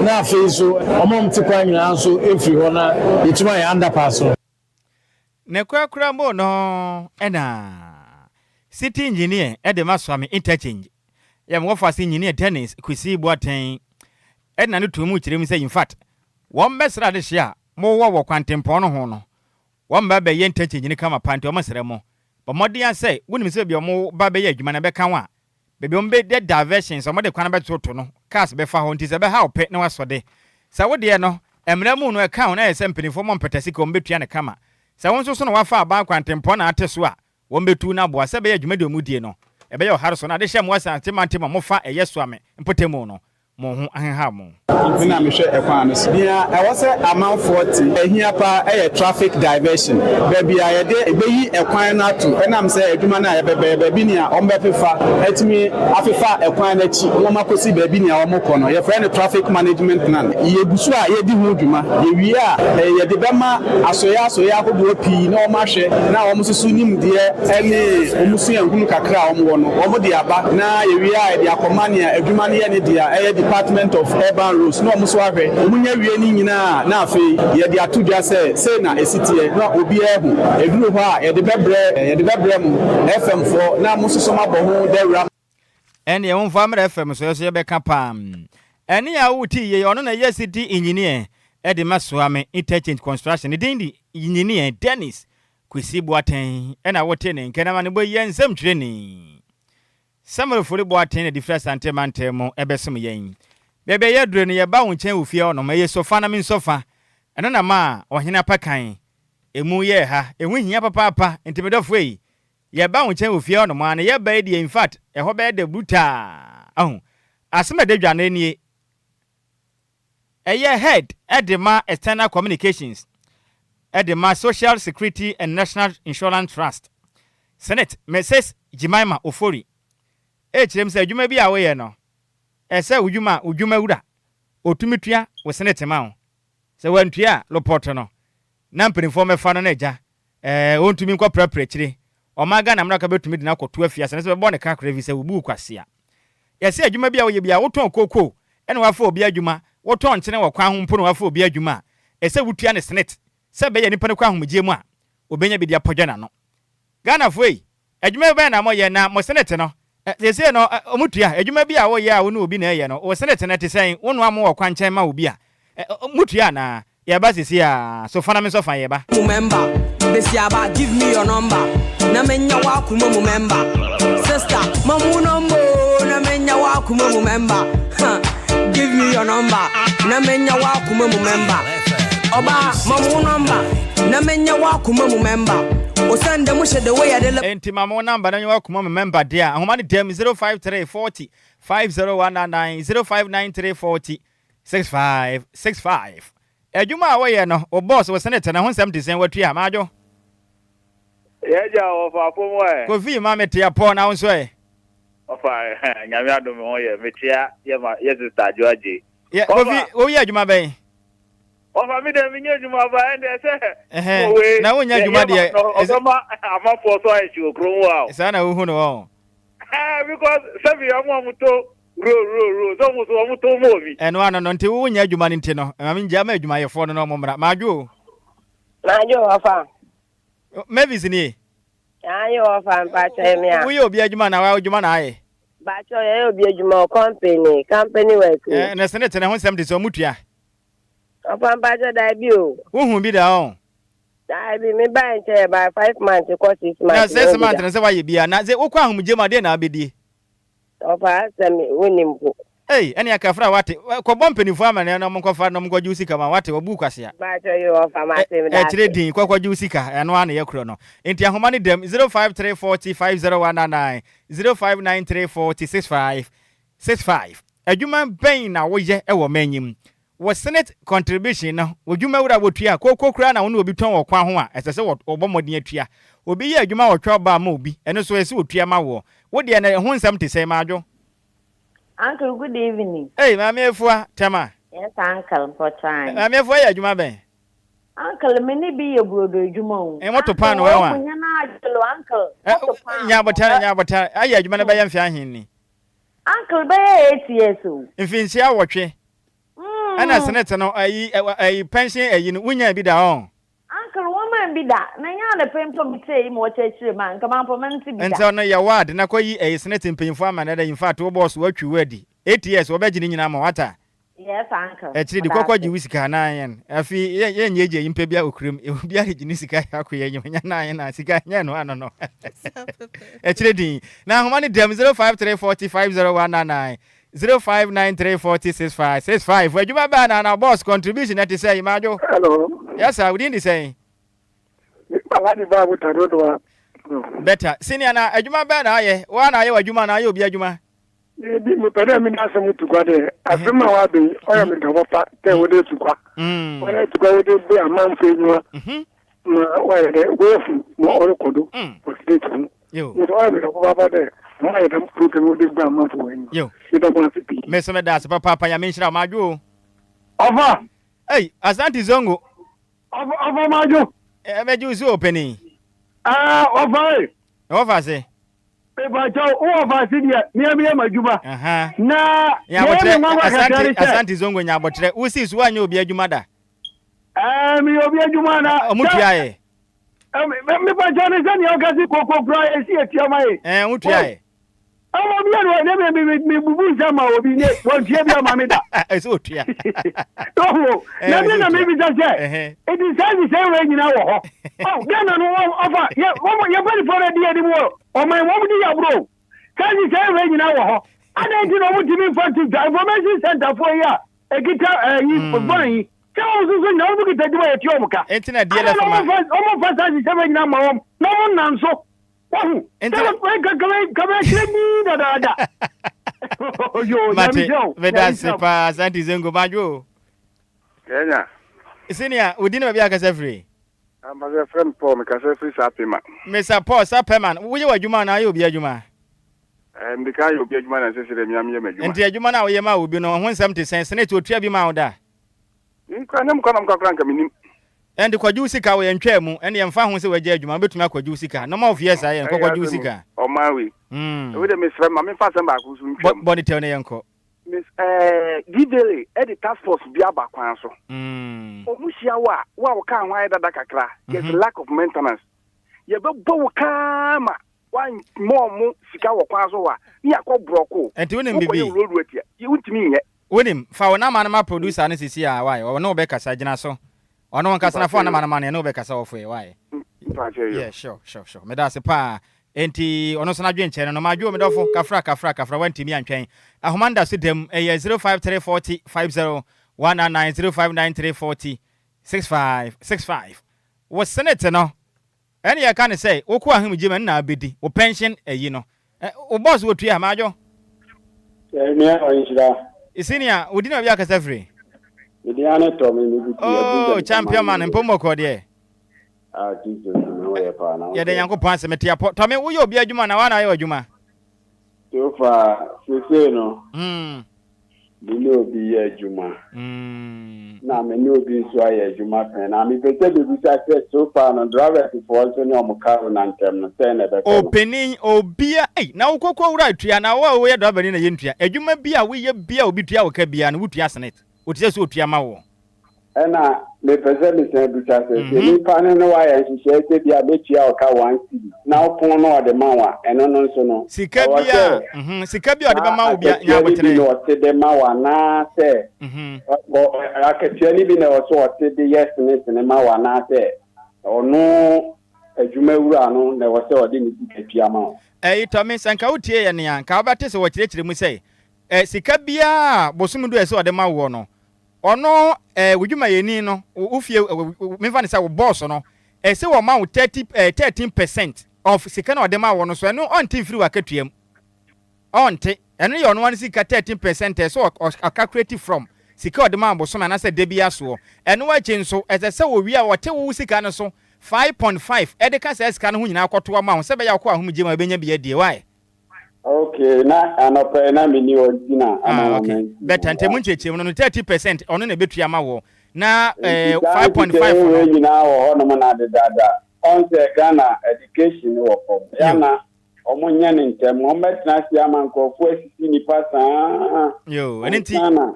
na afei nso wɔn a wɔte kwan nyinaa nso afiri hɔ na yɛtumi ayɛ underpass no. Ne korakora mu no na City Engineer de ma Suame Interchange yɛ me wɔfase Engineer Dennis Kwesi Boateng de n'ano too mu kyerɛ mu sɛ infact wɔn bɛsra adehye a mowɔ wɔ kwantempɔn no ho no wɔn ba bɛyɛ interchange no kama paa nti wɔn srɛ mo bɔ mmɔden ara sɛ wonim sɛ baabi a wɔn ba bɛyɛ adwuma no ɛbɛka ho a baabi a wɔn bɛ diversions a wɔde kwan no bɛtoto no cars bɛfa hɔ nti sɛ ɛbɛha wo pɛ na wasɔ de sɛ wo deɛ no mmara mu no ɛka ho na ayɛ sɛ mpanimfoɔ mɔ mpɛtɛ sika wɔn bɛtua no kama sɛ wo nso so na wafa aban kwantempɔn na ate so a wɔn bɛtu no aboa sɛ ɛbɛyɛ dwumadi a wɔn die no. Ɛbɛyɛ ɔhare so na adehyɛ mo Asante mantam a mofa ɛyɛ Suame mpɔtamu no mo ho ahehaw mo. Me na mehwɛ ɛkwan no so. Nea ɛwɔ sɛ amanfoɔ te, ɛhia paa yɛ traffic diversion. Baabi a yɛde bɛyi ɛkwan no ato, ɛnam sɛ adwuma no a yɛbɛbɛyɛ, baabi nea wɔbɛfefa atumi afefa ɛkwan no akyi na wɔakɔsi baabi nea wɔkɔ no, yɛfrɛ no traffic management plan. Yɛgu so a yɛdi ho dwuma. Yɛwie a, yɛde bɛma asoɛeɛ asoɛeɛ ahodoɔ pii na wɔahwɛ na wɔn nso so nimdeɛ ne wɔn suahunu kakra a wɔwɔ no, wɔde aba na yɛwie a yɛde akɔma nea adwuma no yɛ ne dea, ɛyɛ Department of Urban Roads na wɔn nso ahwɛ. Wɔnya wie ne nyinaa a, na afei yɛde ato dwa sɛ sei na ɛsi teɛ na obiara ahu. Ɛduru hɔ a, yɛde bɛbrɛ yɛde bɛbrɛ mo, FM foɔ, na mo nso so moabɔ ho dawura. Ɛnneɛ momfa mmra FM so, yɛso yɛbɛka paa. Ɛnne a wote yei, ɔno na ɛyɛ city engineer de ma Suame Interchange Construction. Ne din de Engineer Dennis Kwesi Boateng na wote ne nka na amanebɔ yi yɛ nsɛmtwerɛni. Samuel Ofori Boateng na de firi Asante mantam mu ɛbɛsom yɛn. Baabi a yɛaduru no, yɛba wo nkyɛn wɔ fie hɔnom. Ɛyɛ sofa na mensɔ fa. Ɛno na maa ɔhene apakan emu yɛɛ ha. Ɛho hia papaapa. Nti me dɔfo ei, Yɛba wo nkyɛn wɔ fie hɔ nom a na yɛba yi deɛ infact ɛhɔ bɛyɛ dɛ brutaa ahu. Asɛm a ɛda dwa no nie, ɛyɛ head de ma external communications de ma Social Security and National Insurance Trust, Senate, Mrs Jemima Ofori ɛrekyerɛ mu sɛ adwuma bi a woyɛ no ɛsɛ wo dwuma wo dwuma wura ɔtumi tua wo Senate ma wo. Sɛ wantua a lopɔt no na mpanimfoɔ mmɛfa no na agya Ɛɛ ɔntumi nkɔ prapra akyire. Ɔman Ghana mmara ka bɛtumi de no akɔto afiase anaasɛ bɛbɔ no ka koraa efisɛ wobuu kwasea. Yɛse adwuma bi a woyɛ biara, wotɔn kookoo na woafa obi adwuma, wotɔn nkyene wɔ kwan ho mpo na woafa obi adwuma a, ɛsɛ wotua no senate sɛ ɛbɛyɛ a nipa no kɔ ahomegyeɛ mu a, ɔbɛnya bi de apɔdwa n'ano. Ghanafoɔ ei, Adwuma bɛn na moyɛ na mo senate no? Seesei no, wɔtua. Adwuma bi a woyɛ a wo ne obi na ɛyɛ no, wo senate no ɛte sɛn? Wonoa mo wɔ kwankyɛn ma obi a, mutua anaa? Yɛba seesei ara. So fa na me nso fa, yɛba. Mu member, besiaba give me your number na menya w'akoma mu member. Sister, ma mu number o na menya w'akoma mu member. Huh, give me your number na menya w'akoma mu member. Ɔbaa, ma mu number na menya w'akoma mu member. Osiandɛ mo hyɛ the way yɛde lɛ. Enti ma mo number na menye w'akoma mu member de a, ahoma no dam 053 40 50199 0593 40 6565. Adwuma a woyɛ no, wo boss, wo senate no, ho nsɛm te sɛn? Watua? Madwo. Yɛgya wɔfa apɔ mu ɛ. Kofi ma mete apɔ na wo nso ɛ? Ɔfa Nyame adom me ho yɛ mekyea yɛ ma yɛ sister Adwo Agyei. Yɛ Kofi woyɛ adwuma bɛn? Ɔfa me deɛ menyɛ adwuma ba ɛndeɛ sɛ Ɛhɛn wei na wonyɛ adwuma deɛ yɛ ma no ɔbɛma amafoɔ so ayɛ hye wɔ kurom hɔ a o. Saa na wohu no wɔn. Ɛɛ because sɛbi ɔmo a ɔmo to ro ro ro sɛ ɔmo so ɔmo to ma obi. Ɛno ano no nti wo nyɛ adwuma no nti no ma me ngyaa ma adwumayɛfoɔ no na ɔmo mmra. Madwo o. Madwo ɔfa. Mavis nie. Aye ɔfa mpakyɛ yɛ me a. Woyɛ obi adwuma na wa adwuma na ayɛ. Mpakyɛ yɛyɛ obi adwuma wɔ company company work o. Ɛɛ na sene tene ho nsɛm te sɛ ɔmo tua. Ɔfa mpakyɛ daabi o. Wohu bi da ɔn. Daabi me bae nkyɛ yɛ bae 5 months kɔ 6 months. Na 6 months no sɛ wayɛ bi a na sɛ wokɔ ahomegye mu a deɛ na abɛdie. Ɔfa asɛm wonim mpo. Ei ɛne akafra wate kɔbɔ mpaninfoɔ amaneɛ na ɔmo nkɔfa na ɔmo nkɔgye wo sika ma wate ɔbu kwasea. Mpakyɛ yoo ɔfa mate medase. Ɛkyerɛ din kɔ kɔgye wo sika ɛno ara na ɛyɛ korɔ no nti ahoma no dam 053 40 50199 0593 40 65 65 Adwuma bɛn na woyɛ wɔ ɔman yi mu? Wo Senate contribution no, wo dwumawura wotua? Kooko koraa na wo ne obi tɔn wɔ kwan ho a, ɛsɛ sɛ wɔbɔ mmɔden atua. Obi yɛ adwuma a ɔtwa ɔbaa ma obi, ɛno nso ɛsɛ sɛ otua ma woɔ. Wo deɛ no, ɛho nsɛm te sɛn, Madwo? Uncle good evening. Ei, Maame Afua, Tɛma. Yes uncle, mpɔkyɛn. Maame Afua yɛ adwuma bɛn? Uncle, me ne bi yɛ burodo adwuma o. Eh, moto paano wɔ Uncle, wɔn adwelo, uncle, moto paano. Nya abotare, nya abotare. Ayɛ adwuma no bɛyɛ mfe ahen ni? Uncle, bɛyɛ 8 years o. Mfinhyia awɔtwe. Ɛna senate no, ayi, ayi, pension ayi no, wonyaa bi da ɔn? Uncle, wɔn man bi da. Na nyɛ anɔpɛ mpo me tee yi ma wɔkyerɛkyerɛ mu a, nka mampo mente bi da. Nti ɔno yɛ ward na kɔ yi ɛyi senate mpanyinfoɔ ama no ɛdɛ, in fact wo boss watwi wo adi. 8 years wɔbɛgye ne nyinaa ama wo, wata? Yes uncle. Akyiri de kɔkɔ gye wo sika na yɛn afi yɛn yɛn nyɛ gye yi mpɛ bia okurim obi a gye ne sika yɛ akɔ yɛ nyɛ na yɛn na sika nyɛ no ano no. Akyire din na ahoma ne dɛm 053 40 50199 0593 40 65 65 adwuma bɛɛ na na boss contribution ɛte sɛ imadwo. Hello. Yes sir, wodin de sɛn? Alhaji Babu Tadodoa. Better. Senior na adwuma bɛn na ayɛ? Wo ara na ayɛ w'adwuma anaa ayɛ obi adwuma? Ebi mepɛ dɛ mede asɛm to gua dɛ asɛm a wɔaba yi ɔyɛ me dɛ papa dɛ wɔde ato gua. Wɔde ato gua wɔde bue amanfo enyiwa ma wɔayɛ dɛ woehu ma ɔrokɔ do wɔ state ho. Ntsi ɔyɛ me dɛ papaapa dɛ wɔayɛ dɛm program yi wɔde bue amanfo hɔn enyiwa. Meda mo ase pii. Me so meda ase papaapa Nyame nhyira wo. Madwo o. Ɔfa! Ei, Asante Zongo. Ɔfa, ɔfa madwo. Ɛ, mɛgye wo so o, panin. Ɛɛ, ɔfa e. Na wɔfa ase. Mepakyɛw, wo wɔfa ase deɛ, mea meyɛ m'adwuma. Aha. Na Nya deɛ ɛyɛ abotrɛ, me nwanwa kakra Asante, ne sɛ. Asante Zongo nya abotrɛ. Wosii so woanyɛ obi adwuma da. Ɛɛ, meyɛ obi adwuma na. Ɔmo tua yɛ. Mepakyɛw ne sɛ nea ɔka se koko koraa yɛsi yɛtua ma yɛ. Ɛɛ, ɔmo tua yɛ. Ɛwɔ obi a ne me me me bubu nsa ma obi ne wɔntua bi ama me da. Ɛsɛ otua. Oho na mi na mi bisa sɛ eti saa nhyehyɛe wei nyinaa wɔ hɔ. Ɔ Ghana no wɔn ɔfa yɛ wɔn yɛ mpanyinfoɔ no di anim wɔ ɔman wɔn di yaburo saa nhyehyɛe wei nyinaa wɔ hɔ. Adan nti na wɔn ntumi nfa nto dwa information center foɔ yi a ekita ɛyi bɔn yi sɛ wɔn nso so nyinaa wɔn kita adwuma yɛ tua wɔn ka. Eti na DLF ma. Adan na wɔn nfa saa nhyehyɛe wei nyinaa ma wɔn na wɔn nam so. Wahu? Nti Kɛmɛkyerɛ ni dadaada. Yo, Mate, meda ase paa, Asante Zongo, madwo o. Kenya. Senior, wo din ne baabi a akasa firi? Ampasa yɛfrɛ me Paul, mekasa firi Sapema. Mr. Paul, Sapema, woyɛ w'adwuma anaa woyɛ obi adwuma? Eh, mede kan yɛ obi adwuma na sɛsɛ deɛ mea meyɛ m'adwuma. Nti adwuma no a woyɛ ma obi no, ho nsɛm te sɛn? Senate otua bi ma wo da? Me koraa na mekɔ na mekɔ koraa nka mennim. Ɛnde kɔgye wo sika wɔ yɛn twaa mu, ɛnde ɛmfa ho sɛ wagya adwuma, wobɛtumi akɔgye wo sika. Normal of years ayɛ no, kɔ kɔgye wo sika. Ɔman wei. Wei deɛ mesrɛ ma memfa asɛm baako nso ntwam. Bɔ ne tɛw na yɛnkɔ. Miss eh, Gidele de task force bi aba kwan so. Ɔmo hyia wo a, wo a wo kaa ho ayɛ dada kakra, there's lack of maintenance. Yɛbɛbɔ wo kaa ma woammɔ ɔmo sika wɔ kwan so hɔ a, ne yɛakɔ brɔko wo. Ɛnti wonim Wokɔyɛ bibi? wo road worthy a, wontumi nyɛ. Wonim, fa wo nama no ma producer no sisi a, wai, ɔne wo bɛkasa, gyina so. Ɔno ankasa na fa wo nama no ma no, ɛne wo bɛkasa ɔfoe, wai. Yeah, sure, sure, sure. Meda ase paa. Enti, ɔno nso n'adwenkyerɛ no no, madwo, me dɔfo, kafra, kafra, kafra, wantumi antwɛn. Ahoma no da so dam, ɛyɛ 053 40 50 199, 0593 40 65 65. Wo senate no, Ɛne yɛka no sɛ wokɔ ahomegye mu ɛno na abɛdi wo pension ayi no. Wo boss wɔtua madwo? Nua ɔnhyira. Senior, wo din na baabi a kasa firi? Me din ane tɔ me me buti Oh, champion man, mpom bɔkɔɔ deɛ. Ah, Jesus, me ho yɛ paa na. Yɛda Nyankopɔn ase, mete apɔ. Tɔ me, woyɛ obi adwuma na woa na ayɛ w'adwuma? So far, seesei no, me ne obi yɛ adwuma. Na me ne obi nso ayɛ adwuma pɛn. Na mepɛ sɛ mebisa sɛ so far no, drivers foɔ nso ne wɔn car owner ntam no, sɛn na ɛbɛkɔ no? Ɔpanin, obia, ei, na wo koko wura tua, na wo a woyɛ driver ni na yɛntua. Adwuma bi a woyɛ bi a obi tua wo ka biara no, wotua senate. Wote sɛ sɛ otua ma woɔ. Ɛna mepɛ sɛ mesan bisa sɛ, sɛ nipa no ne wo ayɛ nhyehyɛe sɛ bi a mɛtua wo ka one cedi na wo pon no ɔde ma wo a, ɛno no nso no, Sika ɛwɔ bi a, sɛ mhm, sika bi a ɔde saa bɛma wo bi a, nya akatua no bi aboterɛ. na ɔte de ma wo anaasɛ ɔ, ɔ, akatua no bi na ɛwɔ sɛ ɔte de yɛ senesene ma wo anaasɛ ɔno adwumawura no na ɛwɔ sɛ ɔde ne sika tua ma wo? Ɛyi, Tɔme, sɛ nka wotie yɛn a, nka wobɛte sɛ wɔkyerɛkyerɛ mu sɛ, ɛ, sika biara a bosome du a ɛsɛ sɛ ɔde ma woɔ no, Ɔno eh, wo dwumayɛni no, wo fie, memfa no sɛ wo bɔɔso no, ɛsɛ wɔma wo 30, eh, 13 percent of sika na ɔde ma wo no so, ɛno ɔnte mfiri w'akatua mu. Ɔnte. Ɛno yɛ ɔno ara ne sika 13 percent ɛsɛ ɔcalculate from sika ɔde ma wo bosome anaasɛ da bi asoɔ. Ɛno akyi nso, ɛsɛ sɛ wɔwie a wɔte wo sika no so 5.5 ɛde ka saa sika no ho nyinaa kɔto ama wo sɛ ɛbɛyɛ a wokɔ ahomegye mu a wobɛnya bi adie. Why? Okay, na anɔpa yi na menni hɔ nti na ama Ah, ma okay. manti Better ho. nti mu nkyerɛkyerɛmu no no 30% ɔno na ɛbɛtua ma woɔ na Nti eh, saa 5.5 nhyehyɛeɛ no. wei nyinaa wɔ hɔnom na dedaada. Ɔn sɛ Ghana education wɔ fam. Ɛyɛ a Yo. na wɔn nyɛ no ntɛm. Wɔn bɛtena ase ama nkurɔfoɔ asisi nnipa saa Yo, ɛno nti. ansa na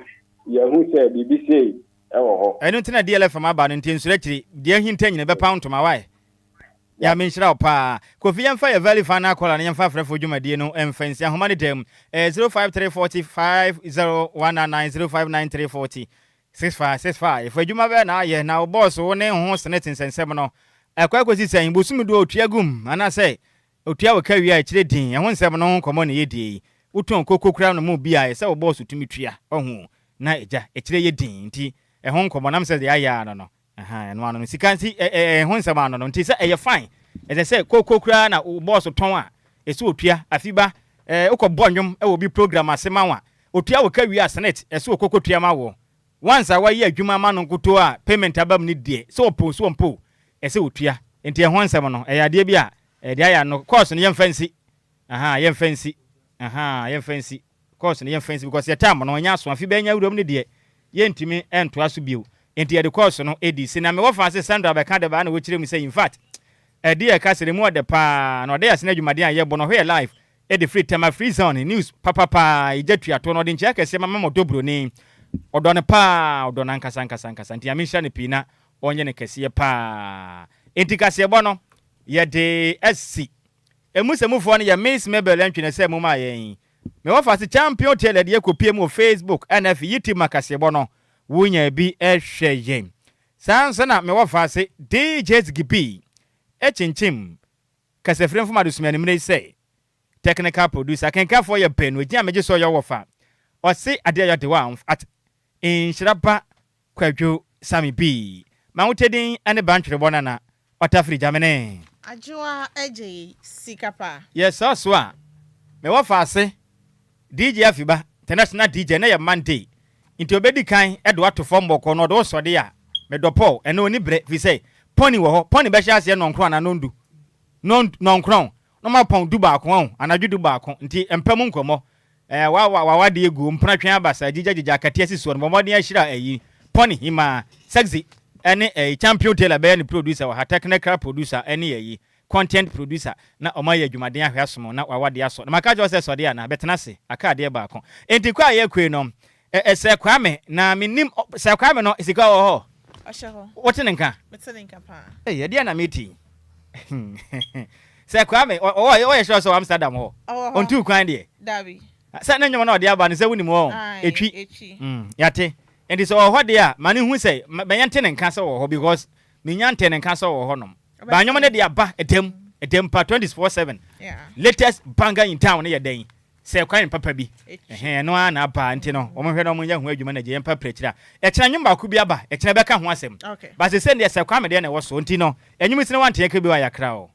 yɛahu sɛ biribi sei wɔ hɔ. Ɛno nti na DLFM aba no nti nsuro akyiri. Deɛ ahinta nyina ɛbɛpa wo ntoma why? Nyame nhyira wo paa. Kofi yɛmfa yɛ value final caller no yɛmfa afrɛfoɔ dwumadie no mfa nsi ahoma no dam ɛyɛ 053 40 50199 0593 40 6565 adwuma bɛɛ na ayɛ na wo boss wo ne ho senate nsɛnsɛm no ɛkɔ akɔsi sɛn bosome du a otua gum anaasɛ otua wo ka wie a ɛkyerɛ din ɛho nsɛm no ho nkɔmmɔ na yɛdie yi wotɔn koko koraa no mu bi a ɛsɛ wo boss tumi tua ɔho na agya ɛkyerɛ yɛ din nti ɛho nkɔmmɔ nam sɛ deɛ ayɛ ano no Ahaa ɛno ano no sika nti ɛ ɛ ɛho nsɛm ano no nti sɛ ɛyɛ fine. Ɛsɛ sɛ kooko koraa na wo bɔɔso tɔn a, ɛsɛ otua. Afi ba, eh, wokɔ bɔ nnwom wɔ obi program ase ma wo a, otua wo ka wie a, Senate, ɛsɛ okoko tua ma wo. Once a wayɛ adwuma ama no nkutoo a payment aba mu no deɛ, sɛ ɔpɛ o, sɛ ɔmpɛ o, ɛsɛ otua. Nti ɛho nsɛm no, ɛyɛ adeɛ bi a, deɛ ayɛ ano, course no yɛmfa nsi. Ahaa, yɛmfa nsi. Ahaa, yɛmfa nsi. Course no yɛmfa nsi because yɛ term no ɛnyɛ aso, afe bɛnya wuram no deɛ, yɛntumi ntoa so bio. Nti yɛde course no di. Se na mewɔ fa se Sandra bɛka de baa na wɔkyerɛ mu sɛ in fact, ɛdeɛ ɛka sɛ emu ɔdɛ paa na ɔdɛ yɛ asene adwumaden a yɛbɔ no ɔhwɛ yɛ live de firi Tema Free Zone news papa paa egya tua toɔ na ɔde nkyea kɛseɛ ma mama ɔdɔ broni ɔdɔ no paa ɔdɔ no ankasa ankasa ankasa nti Nyame nhyira no pii na ɔnyɛ no kɛseɛ paa enti kaseɛbɔ no yɛde asi emu sɛ mufoɔ no yɛ Miss Mabel Antwi na ɛsɛ mu maa yɛn me wɔfa se Champion Taylor deɛ kɔpie mu wɔ Facebook ɛna afei YouTube ma kaseɛbɔ no wonya bi hwɛ yɛn Saa nso na mewɔ faase DJ Ziggy kyinkyim kasafiri mfom adesua anwummere yi sɛ Technical Producer. Akenkanfoɔ yɛ baanu, edin a megye so ɔyɛ wɔfa ɔse adeɛ a yɔde wa at Nhyira Ba Kwadwo Sammy B. M'ahotɛ ne Bantwerebɔ Nana Ɔtafiri Gyamene. Adwoa agye sika pa. Yɛ saa so a, mewɔ faase DJ Afiba, international DJ, ɛnɛ yɛ Monday nti ɔbɛdi kan de wo ato fam bɔkɔɔ na ɔde wo sɔde a, medɔ Paul, ɛnɛ ɔnni berɛ firi sɛ pɔni wɔ hɔ, pɔni bɛhyɛ aseɛ nnɔnkron anaa nnɔndu, nnɔn, nnɔnkron, na wɔapɔn dubaako, wahu, anadwo dubaako, nti mpa mu nkɔmmɔ, ɛɛ, wa, wa, w'awadeɛ gu, mpena twe abasa, gyigyagyigyɛ akate asi soɔ no, bɔ mmɔden ahyira ayi, pɔni, himaa, sexy, ɛne ɛyi, Champion Taylor bɛyɛ ne producer wɔ ha, technical producer ɛne ayi, Content producer na ɔmo ayɛ adwumaden ahwɛ asom na wawa de asɔ na maka akyerɛ wo sɛ sɔde anaa bɛtena ase aka adeɛ baako enti kɔ a yɛkɔe no ɛ ɛ sɛ Kwame na mennim ɔ sɛ Kwame no sika wɔ hɔ Ɔhyɛ hɔ. wote ne nka Mete ne nka paa. Ei ɛdeɛn na mete yi sɛ Kwame ɔ ɔ ɔyɛ sure sɛ ɔwɔ Amsterdam hɔ Ɔwɔ hɔ. ɔntuu kwan deɛ Dabi. sɛ ne nnwom na ɔde aba no sɛ wonim hɔ Ae, ɛtwi ɛtwi. mm yɛate enti sɛ ɔwɔ hɔ deɛ a ma no hu sɛ ma yɛnte ne nka sɛ ɔwɔ hɔ because menya ntee ne nka sɛ ɔwɔ hɔ nom Ba nnwom no de aba ɛdam ɛdam pa 24/7 latest banger in town no yɛ dɛn sɛ kwan papa bi ɛhɛn ɛno ara na aba nti no wɔn hwɛ na wɔn nyɛ ho adwuma na gye yɛn pa pirakyiri a ɛkyena nnwom baako bi aba ɛkyena bɛka ho asɛm ba sɛ sɛ deɛ sɛ kwame deɛ na ɛwɔ so nti no ɛnwom si na wante ɛka bi wɔ ayakra o.